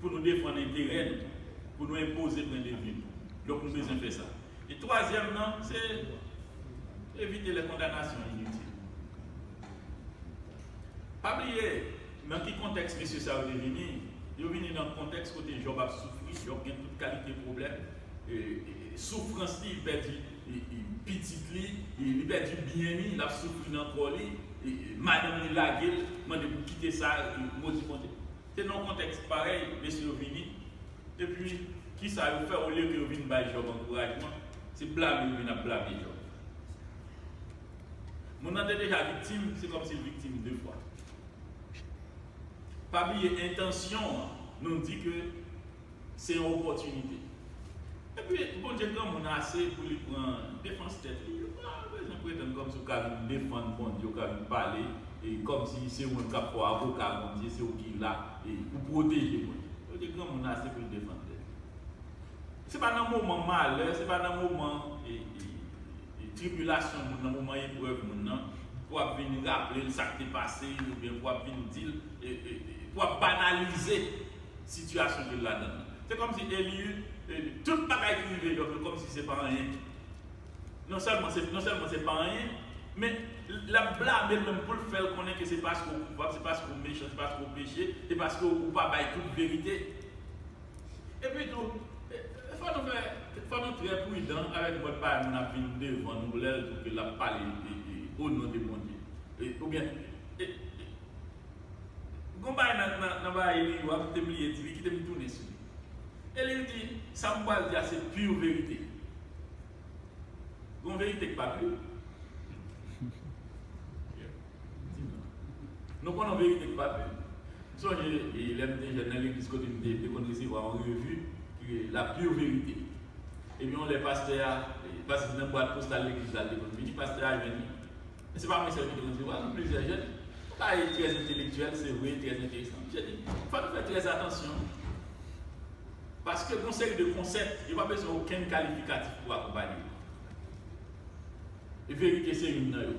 pou nou defann enterè nou, pou nou enpoze pwen de vi nou. Donk, nou bezwen fè sa. E twazyèm nan, se evite lè kondanasyon initil. Pa bliye, nan ki kontèks mesye sa yo te vini? Yo vini nan kontèks kote Jòb ap soufri, Jòb gen tout kalite pwoblèm, e, e, soufrans li, li pèdi, e, e, pitit li, e, li pèdi byen li, l ap soufri nan kò li, e, e, madanm li lage l, mande pou kite sa, e, modi Bondye. Se nan yon kontèks parèy, mesye yo vini, epi kisa yo fè? Olye ke yo vin bay Jòb ankourajman, se blame yo vin ap blame Jòb. Moun nan te deja viktim, se kòmsi l viktim de fwa. Pa bliye entansyon an, nou di ke se yon opòtinite. Epi, Bondye granmoun ase pou li pran defans tèt li. Ou pa bezwen pretann kòmsi w ka vin defann Bondye, w ka vin pale, e kòmsi se ou menm k ap fè avoka Bondye, se ou ki la, e pou pwoteje Bondye. Bondye granmoun ase pou l defann tèt li. Se pa nan moman malè, se pa nan moman, e, e, e, tribilasyon moun nan, moman eprèv moun nan, pou w ap vin raple l sa k te pase, oubyen pou w ap vin di l, e, e, e, pou w ap banalize sitiyasyon ke l ladan nan. Se kòmsi Eliyu, e, tout bagay ki rive Jòb yo, kòmsi se pa anyen. Non sèlman se, non sèlman se pa anyen, men l ap blame l menm pou l fè l konnen ke se paske w koupab, se paske w mechan, se paske w peche, se paske w pa bay tout verite. Epi tou, e, e, fò nou fè, fò nou trè pridan avèk mòd bagay moun ap vin devan nou lè l tou ke l ap pale, e, e, o non de Bondye. E, oubyen, e, e, gon bagay nan, nan, nan bagay Eliyu a, m te bliye di li, kite m tounen sou li. Eliyu di, sa m pral di a se pi verite. Gon verite k pa pi. Nou konnen yon verite k pa pi. M sonje, e, lè m te jèn nan legliz kote m te, te konn resevwa yon revi ki rele La Pure Vérité. Epi yon lè pastè a, e, pastè nan bwat postal legliz la, l te konn vini, pastè a jwenn li. E se pa mwen sèl ki te konn resevwa, gen plizyè jèn. Yon bagay trè entelektyèl, se vre, trè enteresan. Misye di, fò nou fè trè atansyon. Paske gon seri de konsèp, yo pa bezwen okenn kalifikatif pou akonpaye yo. E verite se youn nan yo.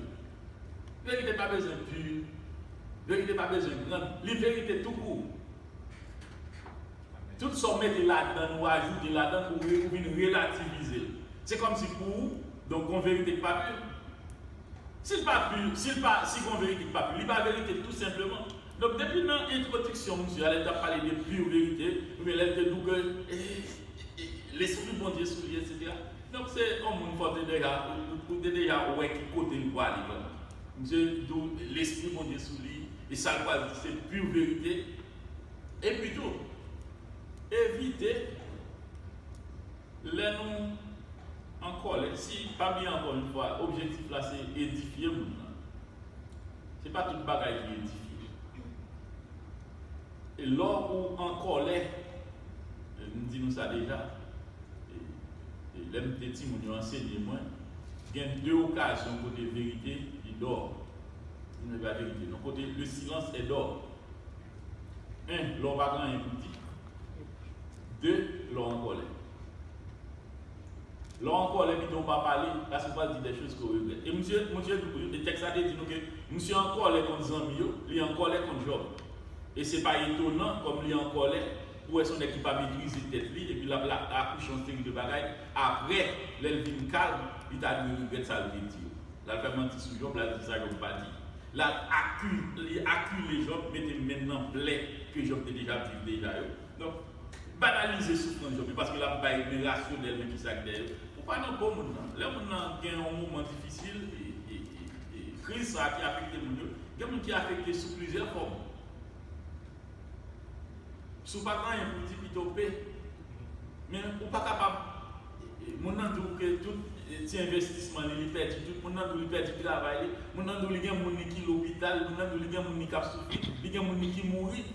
Verite pa bezwen pi, verite pa bezwen grann, li verite tou kou. Tout sa w mete ladan l, ou ajoute ladan l, ou, re- ou vin relativize l. Se kòmsi pou ou, donk, gon verite k pa pi. Si l pa pi, si l pa, si gon verite k pa pi, li pa verite tou senpleman. Donk, depi nan entwodiksyon misye a, lè l t ap pale de pi verite, oubyen lè l te di w ke, e, e, e, Lespri Bondye sou li, etsetera. Donk, se yon moun fò w te deja, ou, ou, ou te deja wè ki kote l pwale vrèman. Misye di w Lespri Bondye sou li, e sa l pral di, se pi verite. Epi tou, evite lè nou an kòlè, si, pa bliye ankò yon fwa, objektif la se edifye moun nan. Se pa tout bagay ki edifye. E lè ou an kòlè, e, m di nou sa deja, e, e lè m te timoun yo ansenye mwen, gen de okazyon kote verite li dò. Di nou pa verite, non, kote le silence est d'or. En, lè w pa gen anyen pou di. De, lè w an kòlè. Lè w an kòlè, pito w pa pale, paske w pral di des choses ke w regrèt. E misye, misye di w, e tèks la te di nou ke misye an kòlè kont zanmi yo, li an kòlè kont Jòb. E se pa etonan, kòm li an kòlè, pou wè se yon nèg ki pa metrize tèt li, epi l ap la akouche yon seri de bagay. Apre, lè l vin kalm, li ta dwe regrèt sa l te di yo. L al fè manti sou Jòb, l al di sa Jòb pa di. L al aki, li akile Jòb, mete men l nan plè ke Jòb te deja viv deja yo. Donk, banalize soufrans Jòb yo, paske l ap bay men rasyonèl, men kisa k dèyè yo. Ou pa nan po moun nan. Lè moun nan gen yon moman difisil, e, e, e, e kriz sa a ki afekte moun yo, gen moun ki afekte sou plizyè fòm. Si w pa gen anyen pou w di, pito w pe. Men ou pa kapab, e, e, moun nan di w ke tout, e, ti envestisman li, li pèdi tout. Moun nan di w li pèdi travay li. Moun nan di w li gen moun li ki lopital. Moun nan di w li gen moun li k ap soufri. Li gen moun li ki mouri.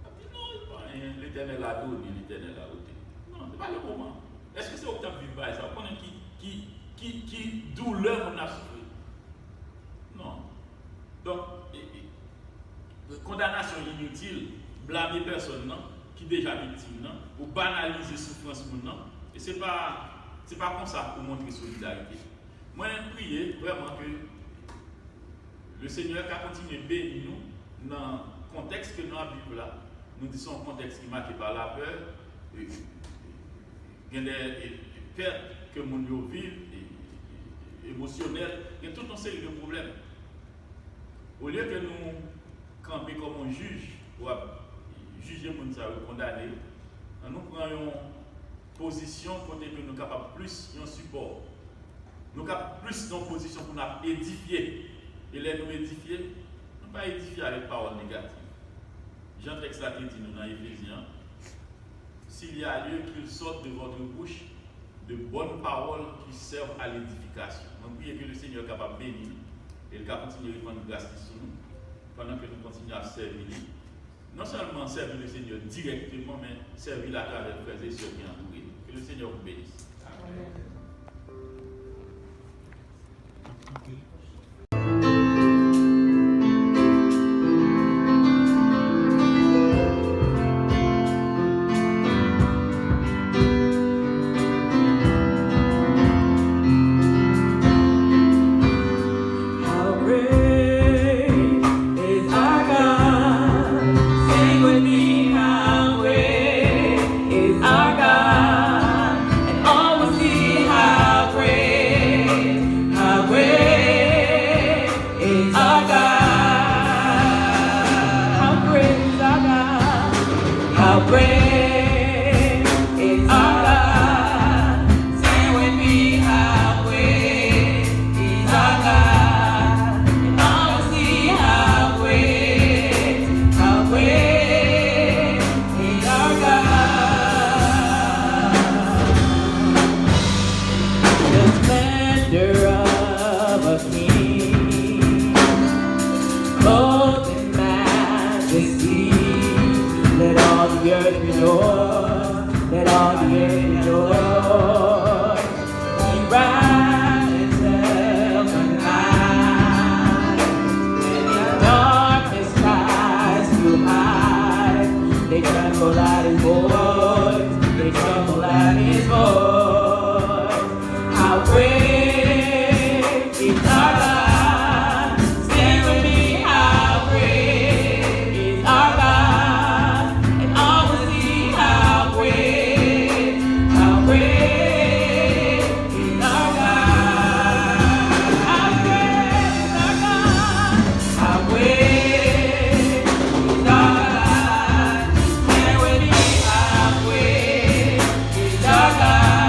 L ap di, non, li pa anyen. Letènèl a done, Letènèl a ote. Non, se pa le moman. Èske se ou ki t ap viv bagay sa? Ou konnen ki, ki, ki, ki doulè moun nan ap soufri? Non. Donk, e, e, kondanasyon initil, blame pèsòn nan, ki deja viktim nan, ou banalize soufrans moun nan, e se pa, se pa konsa pou montre solidarite. Mwen priye vrèman ke le Senyè ka kontinye beni nou nan kontèks ke nou ap viv la. Nou di se yon kontèks ki make pa lapè, e, gen de, e, pèt ke moun yo viv, e, e, e, emosyonèl, gen tout yon seri de pwoblèm. Olye ke nou kanpe kòm yon jij pou ap jije moun sa yo, kondane yo, ann nou pran yon pozisyon kote ke nou kapab plis yon sipò. Nou kapab plis nan yon pozisyon pou n ap edifye. E lè nou edifye, Pa edifye avèk pawòl negatif. Jan tèks la te di nou nan Efezyen an, s'il y a lieu, qu'il sorte de votre bouche de bonnes paroles qui servent à l'édification. Mwen priye ke Lesenyè kapab beni nou e l ka kontinye repann gras li sou nou pandan ke nou kontinye ap sèvi li. Non sèlman sèvi Lesenyè dirèkteman, men sèvi l atravè frè e sè ki antoure nou. Ke Lesenyè vous bénisse. Amèn. How great is our God. Sing with me, how great is our God. And all will see how great, how great is our God. How great is our God. How great is our God. Sing with me, how great is our God. And all will see how great, how great is our God. The splendor of a king, clothed in majesty. Let all the earth rejoice. Let all the earth rejoice. He rides himself on high. And the darkness tries to hide. They tremble at his voice. They tremble at his voice. How great is our God. Sing with me, how great is our God. And all will see how great, how great is our God. How great is our God. How great is our God. Sing with me, how great is our God.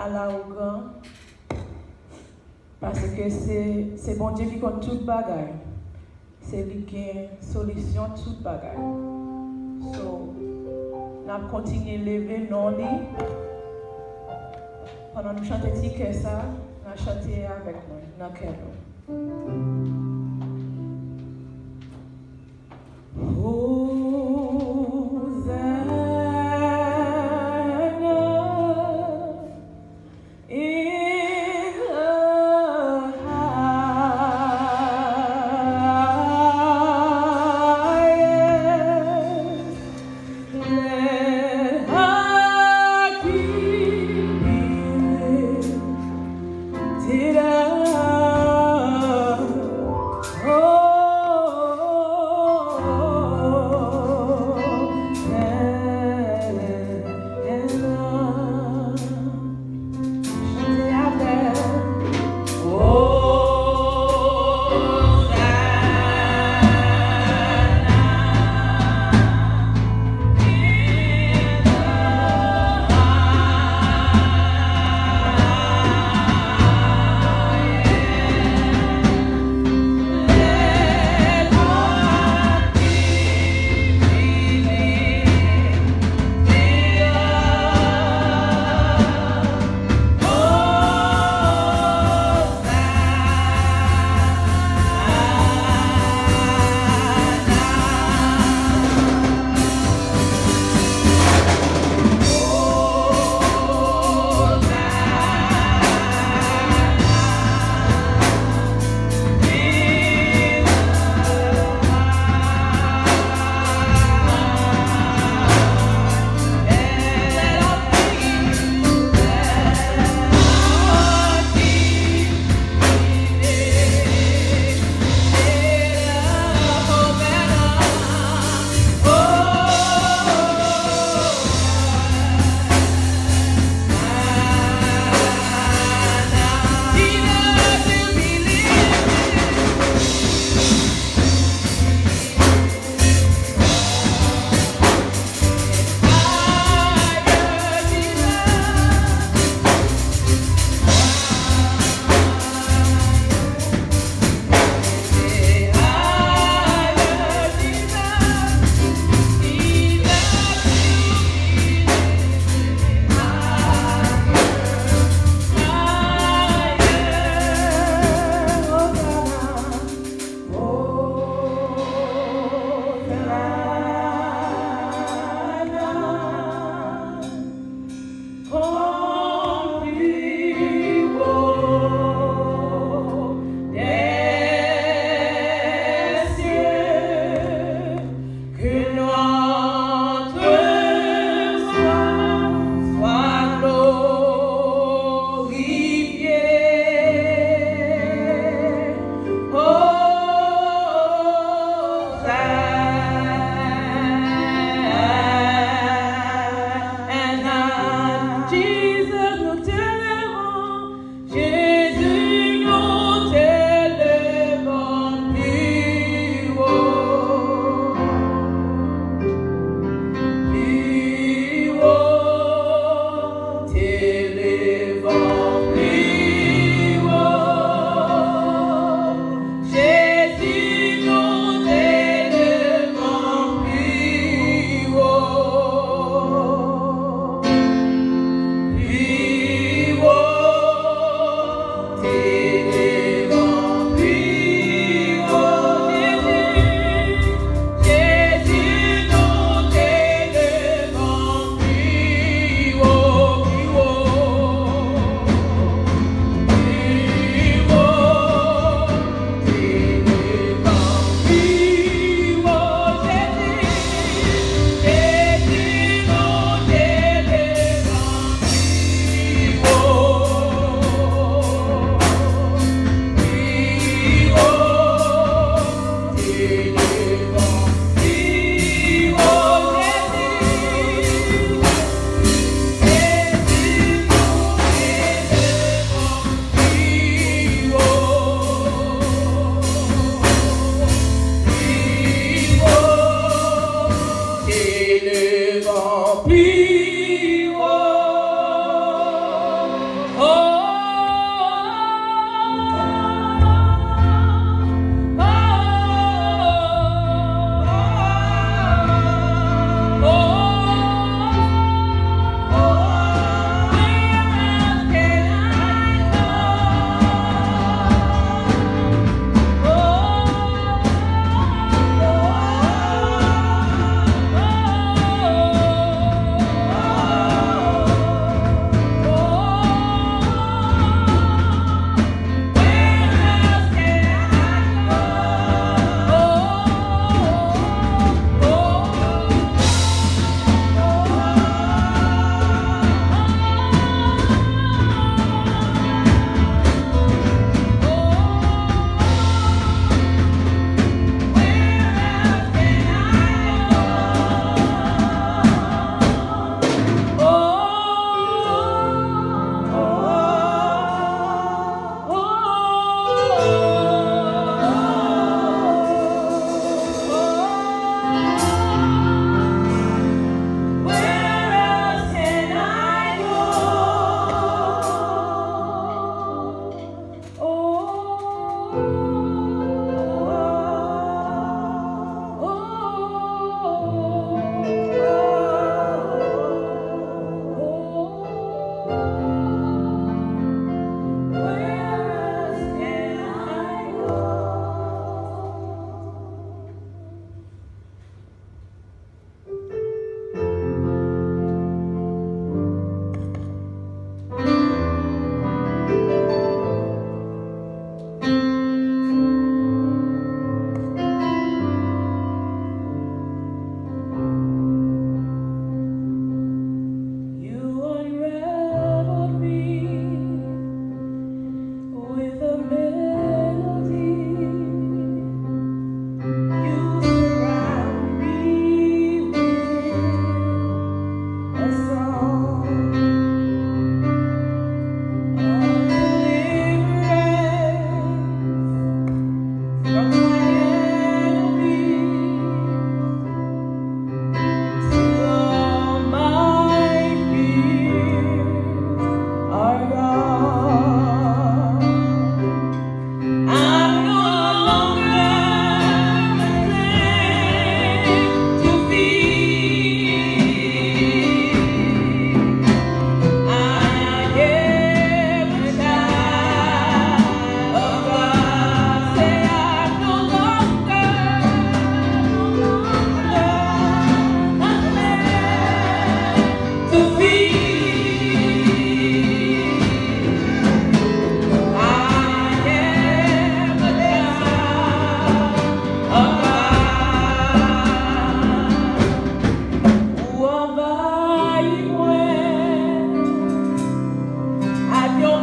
à la ou gran, paske se, se Bondye ki konn tout bagay. Se li ki gen solisyon tout bagay. So, n ap kontinye leve non li. Pandan nou chante ti kè sa, n a chante avèk mwen nan kè nou. Hosanna in the highest. Let our King be lifted up.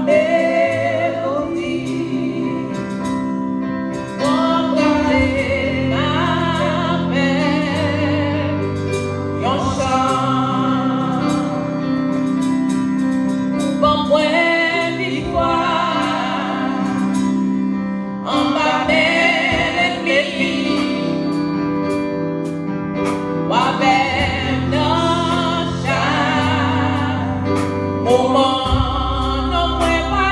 Mélodi, mwen prale avèk yon chan. Ou ban mwen viktwa anba men lènmi. W avè m nan chak moman, non mwen pa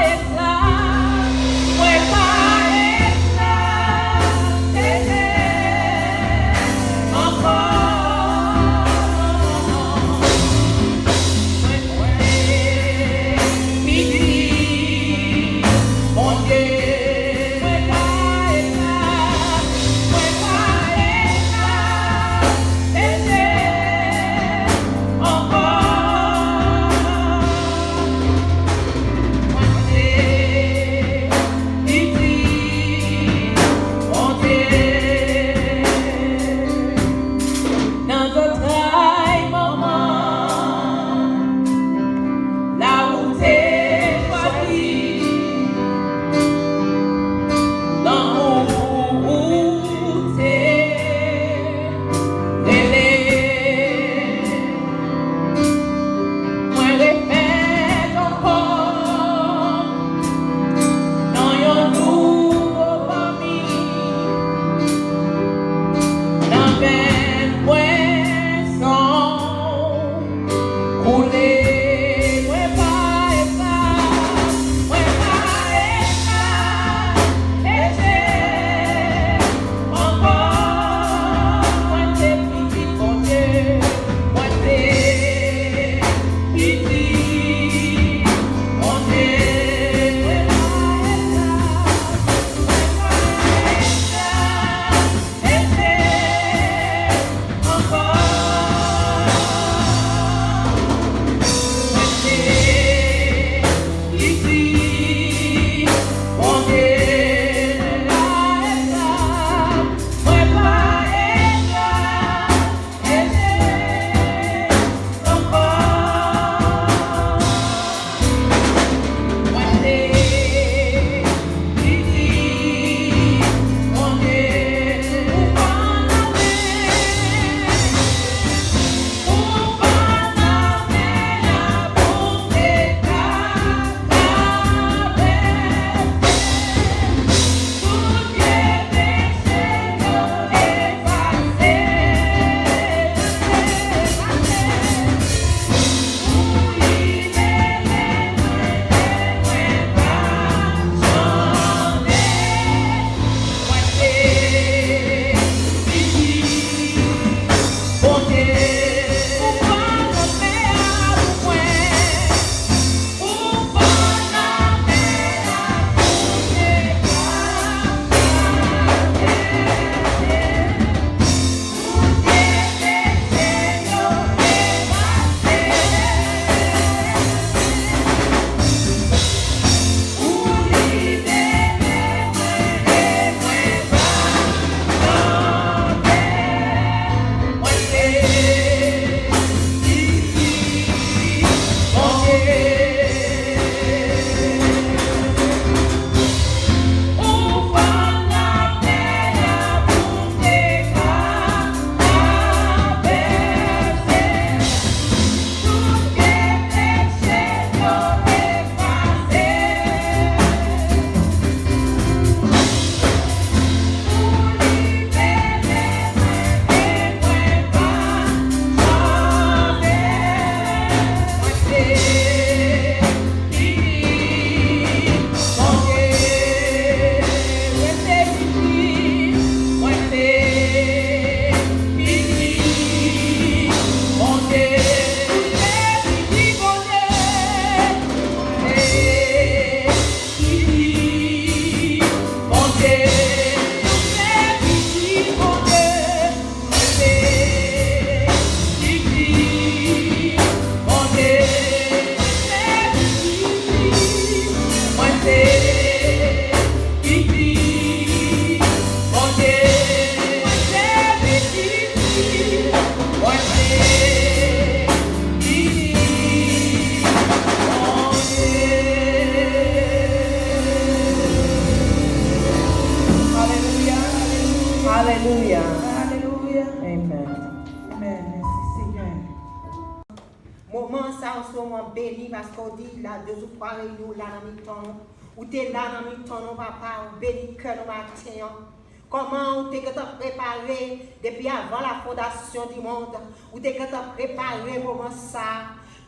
Alelouya. Alelouya. Amen. Amen. Mèsi Senyè. Moman sa yo se yon moman beni paske w di la de sou twa reyini w la nan mitan nou. Ou te la nan mitan nou papa, ou beni kè nou maten an. Kòman ou te gentan prepare depi avan la fondasyon di mond, ou te gentan prepare moman sa,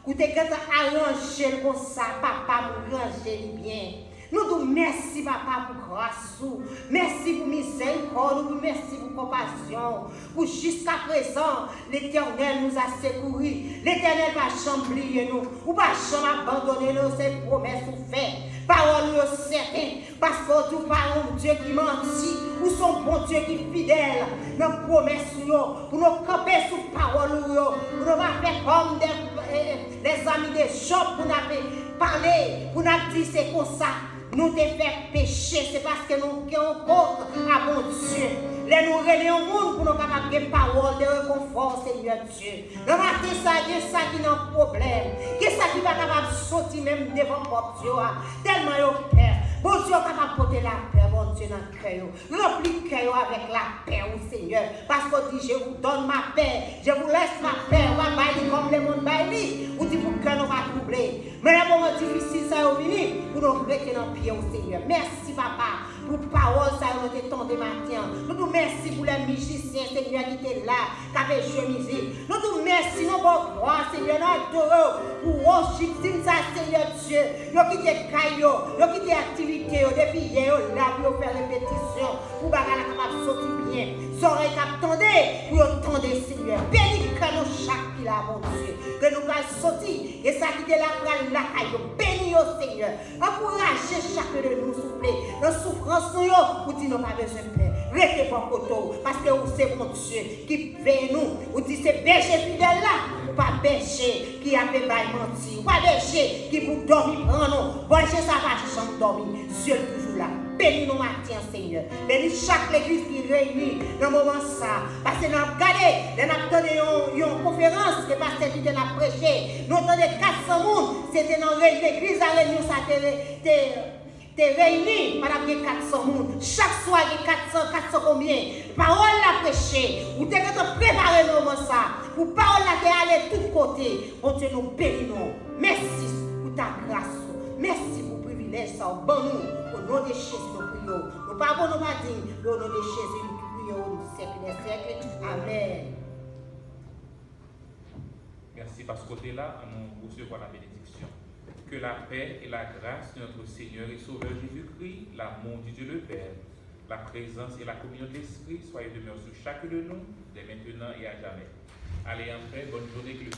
ou te gentan aranje l konsa, papa m ranje li byen. Nou di w mèsi papa pou gras ou, mèsi pou mizèrikòd ou, mèsi pou konpasyon ou, pou jiskaprezan Letènèl nous a secouru. Letènèl pa janm bliye nou, ou pa janm abandone nou, se pwomès ou fè. Pawòl ou yo sèten, paske w di w pa yon Dye ki manti, ou se yon Bondye ki fidèl nan pwomès ou yo, pou nou kanpe sou pawòl ou yo, pou nou pa fè kòm de, eh, eh, lèzami de Jòb, pou n ap pale, pou n ap di se konsa. Nou te fè peche, se paske nou gen yon kont a Bondye. Lè nou rele yon moun pou nou kapab gen pawòl de rekonfò, Senyè Dye. Nan maten sa, gen sa ki nan pwoblèm, gen sa ki pa kapab soti menm devan pòt yo a, tèlman yo pè. Bondye, w kapab pote lapè, Bondye, nan kè yo. Ranpli kè yo avèk lapè ou, Senyè, paske w di, Je vous donne ma paix, je vous laisse ma paix, w pa bay li kòm lemonn bay li. Ou di pou kè nou pa twouble. Men lè moman difisil sa yo vini, pou nou rete nan pye w, Senyè. Mèsi, papa, pou pawòl sa yo nou te tande maten an. Nou di w mèsi pou lè mizisyen, Senyè, ki te la, k ap jwe mizik. Nou di w mèsi, nou ba w glwa, Senyè, nou adore w pou wòchip tim sa, Senyè Dye. Yo kite kay yo, yo kite aktivite yo, depi yè yo la pou yo fè repetisyon, pou bagay la kapab soti byen. Zòrèy k ap tande, pou yo tande, Senyè. Beni kè nou chak ki la, Bondye. Ke nou pral soti, e sa ki te la pral lakay yo. Beni yo, Senyè. Ankouraje chak de nou, souple. Nan soufrans nou yo, ou di nou pa bezwen pè. Rete bò kote w, paske ou se Bondye ki veye nou. Ou di se bèje fidèl la, ou pa bèje ki ape bay manti. Ou pa bèje ki pou dòmi pran nou. Bèje sa pa janm dòmi. Zye l toujou la. Beni nou maten an, Senyè. Beni chak legliz ki reyini nan moman sa. Paske n ap gade, lè n ap tande yon, yon konferans, ke pastè Tite n ap preche, nou tande kat san moun, se te nan re- legliz la reyinyon sa te, te, te reyini, pa t ap gen kat san moun. Chak swa gen kat san, kat san konbyen. Pawòl la preche, ou te gentan prepare nan moman sa, pou pawòl la te ale tout kote. Bondye, nou beni nou. Mèsi pou ta gras ou. Mèsi pou privilèj sa ou ban nou. O non de Jezi nou priye w. Nou pa bon, nou pa diy, men o non de Jezi nou priye w, nou sèk dè sèk. Amèn. Merci, paske w te la, annou resevwa la benediksyon. Que la paix et la grâce de notre Seigneur et Sauveur Jésus-Christ, l'amour du Dieu le Père, la présence et la communion de l'Esprit soient et demeurent sur chacun de nous, dès maintenant et à jamais. Allez en paix, bonne journée, que le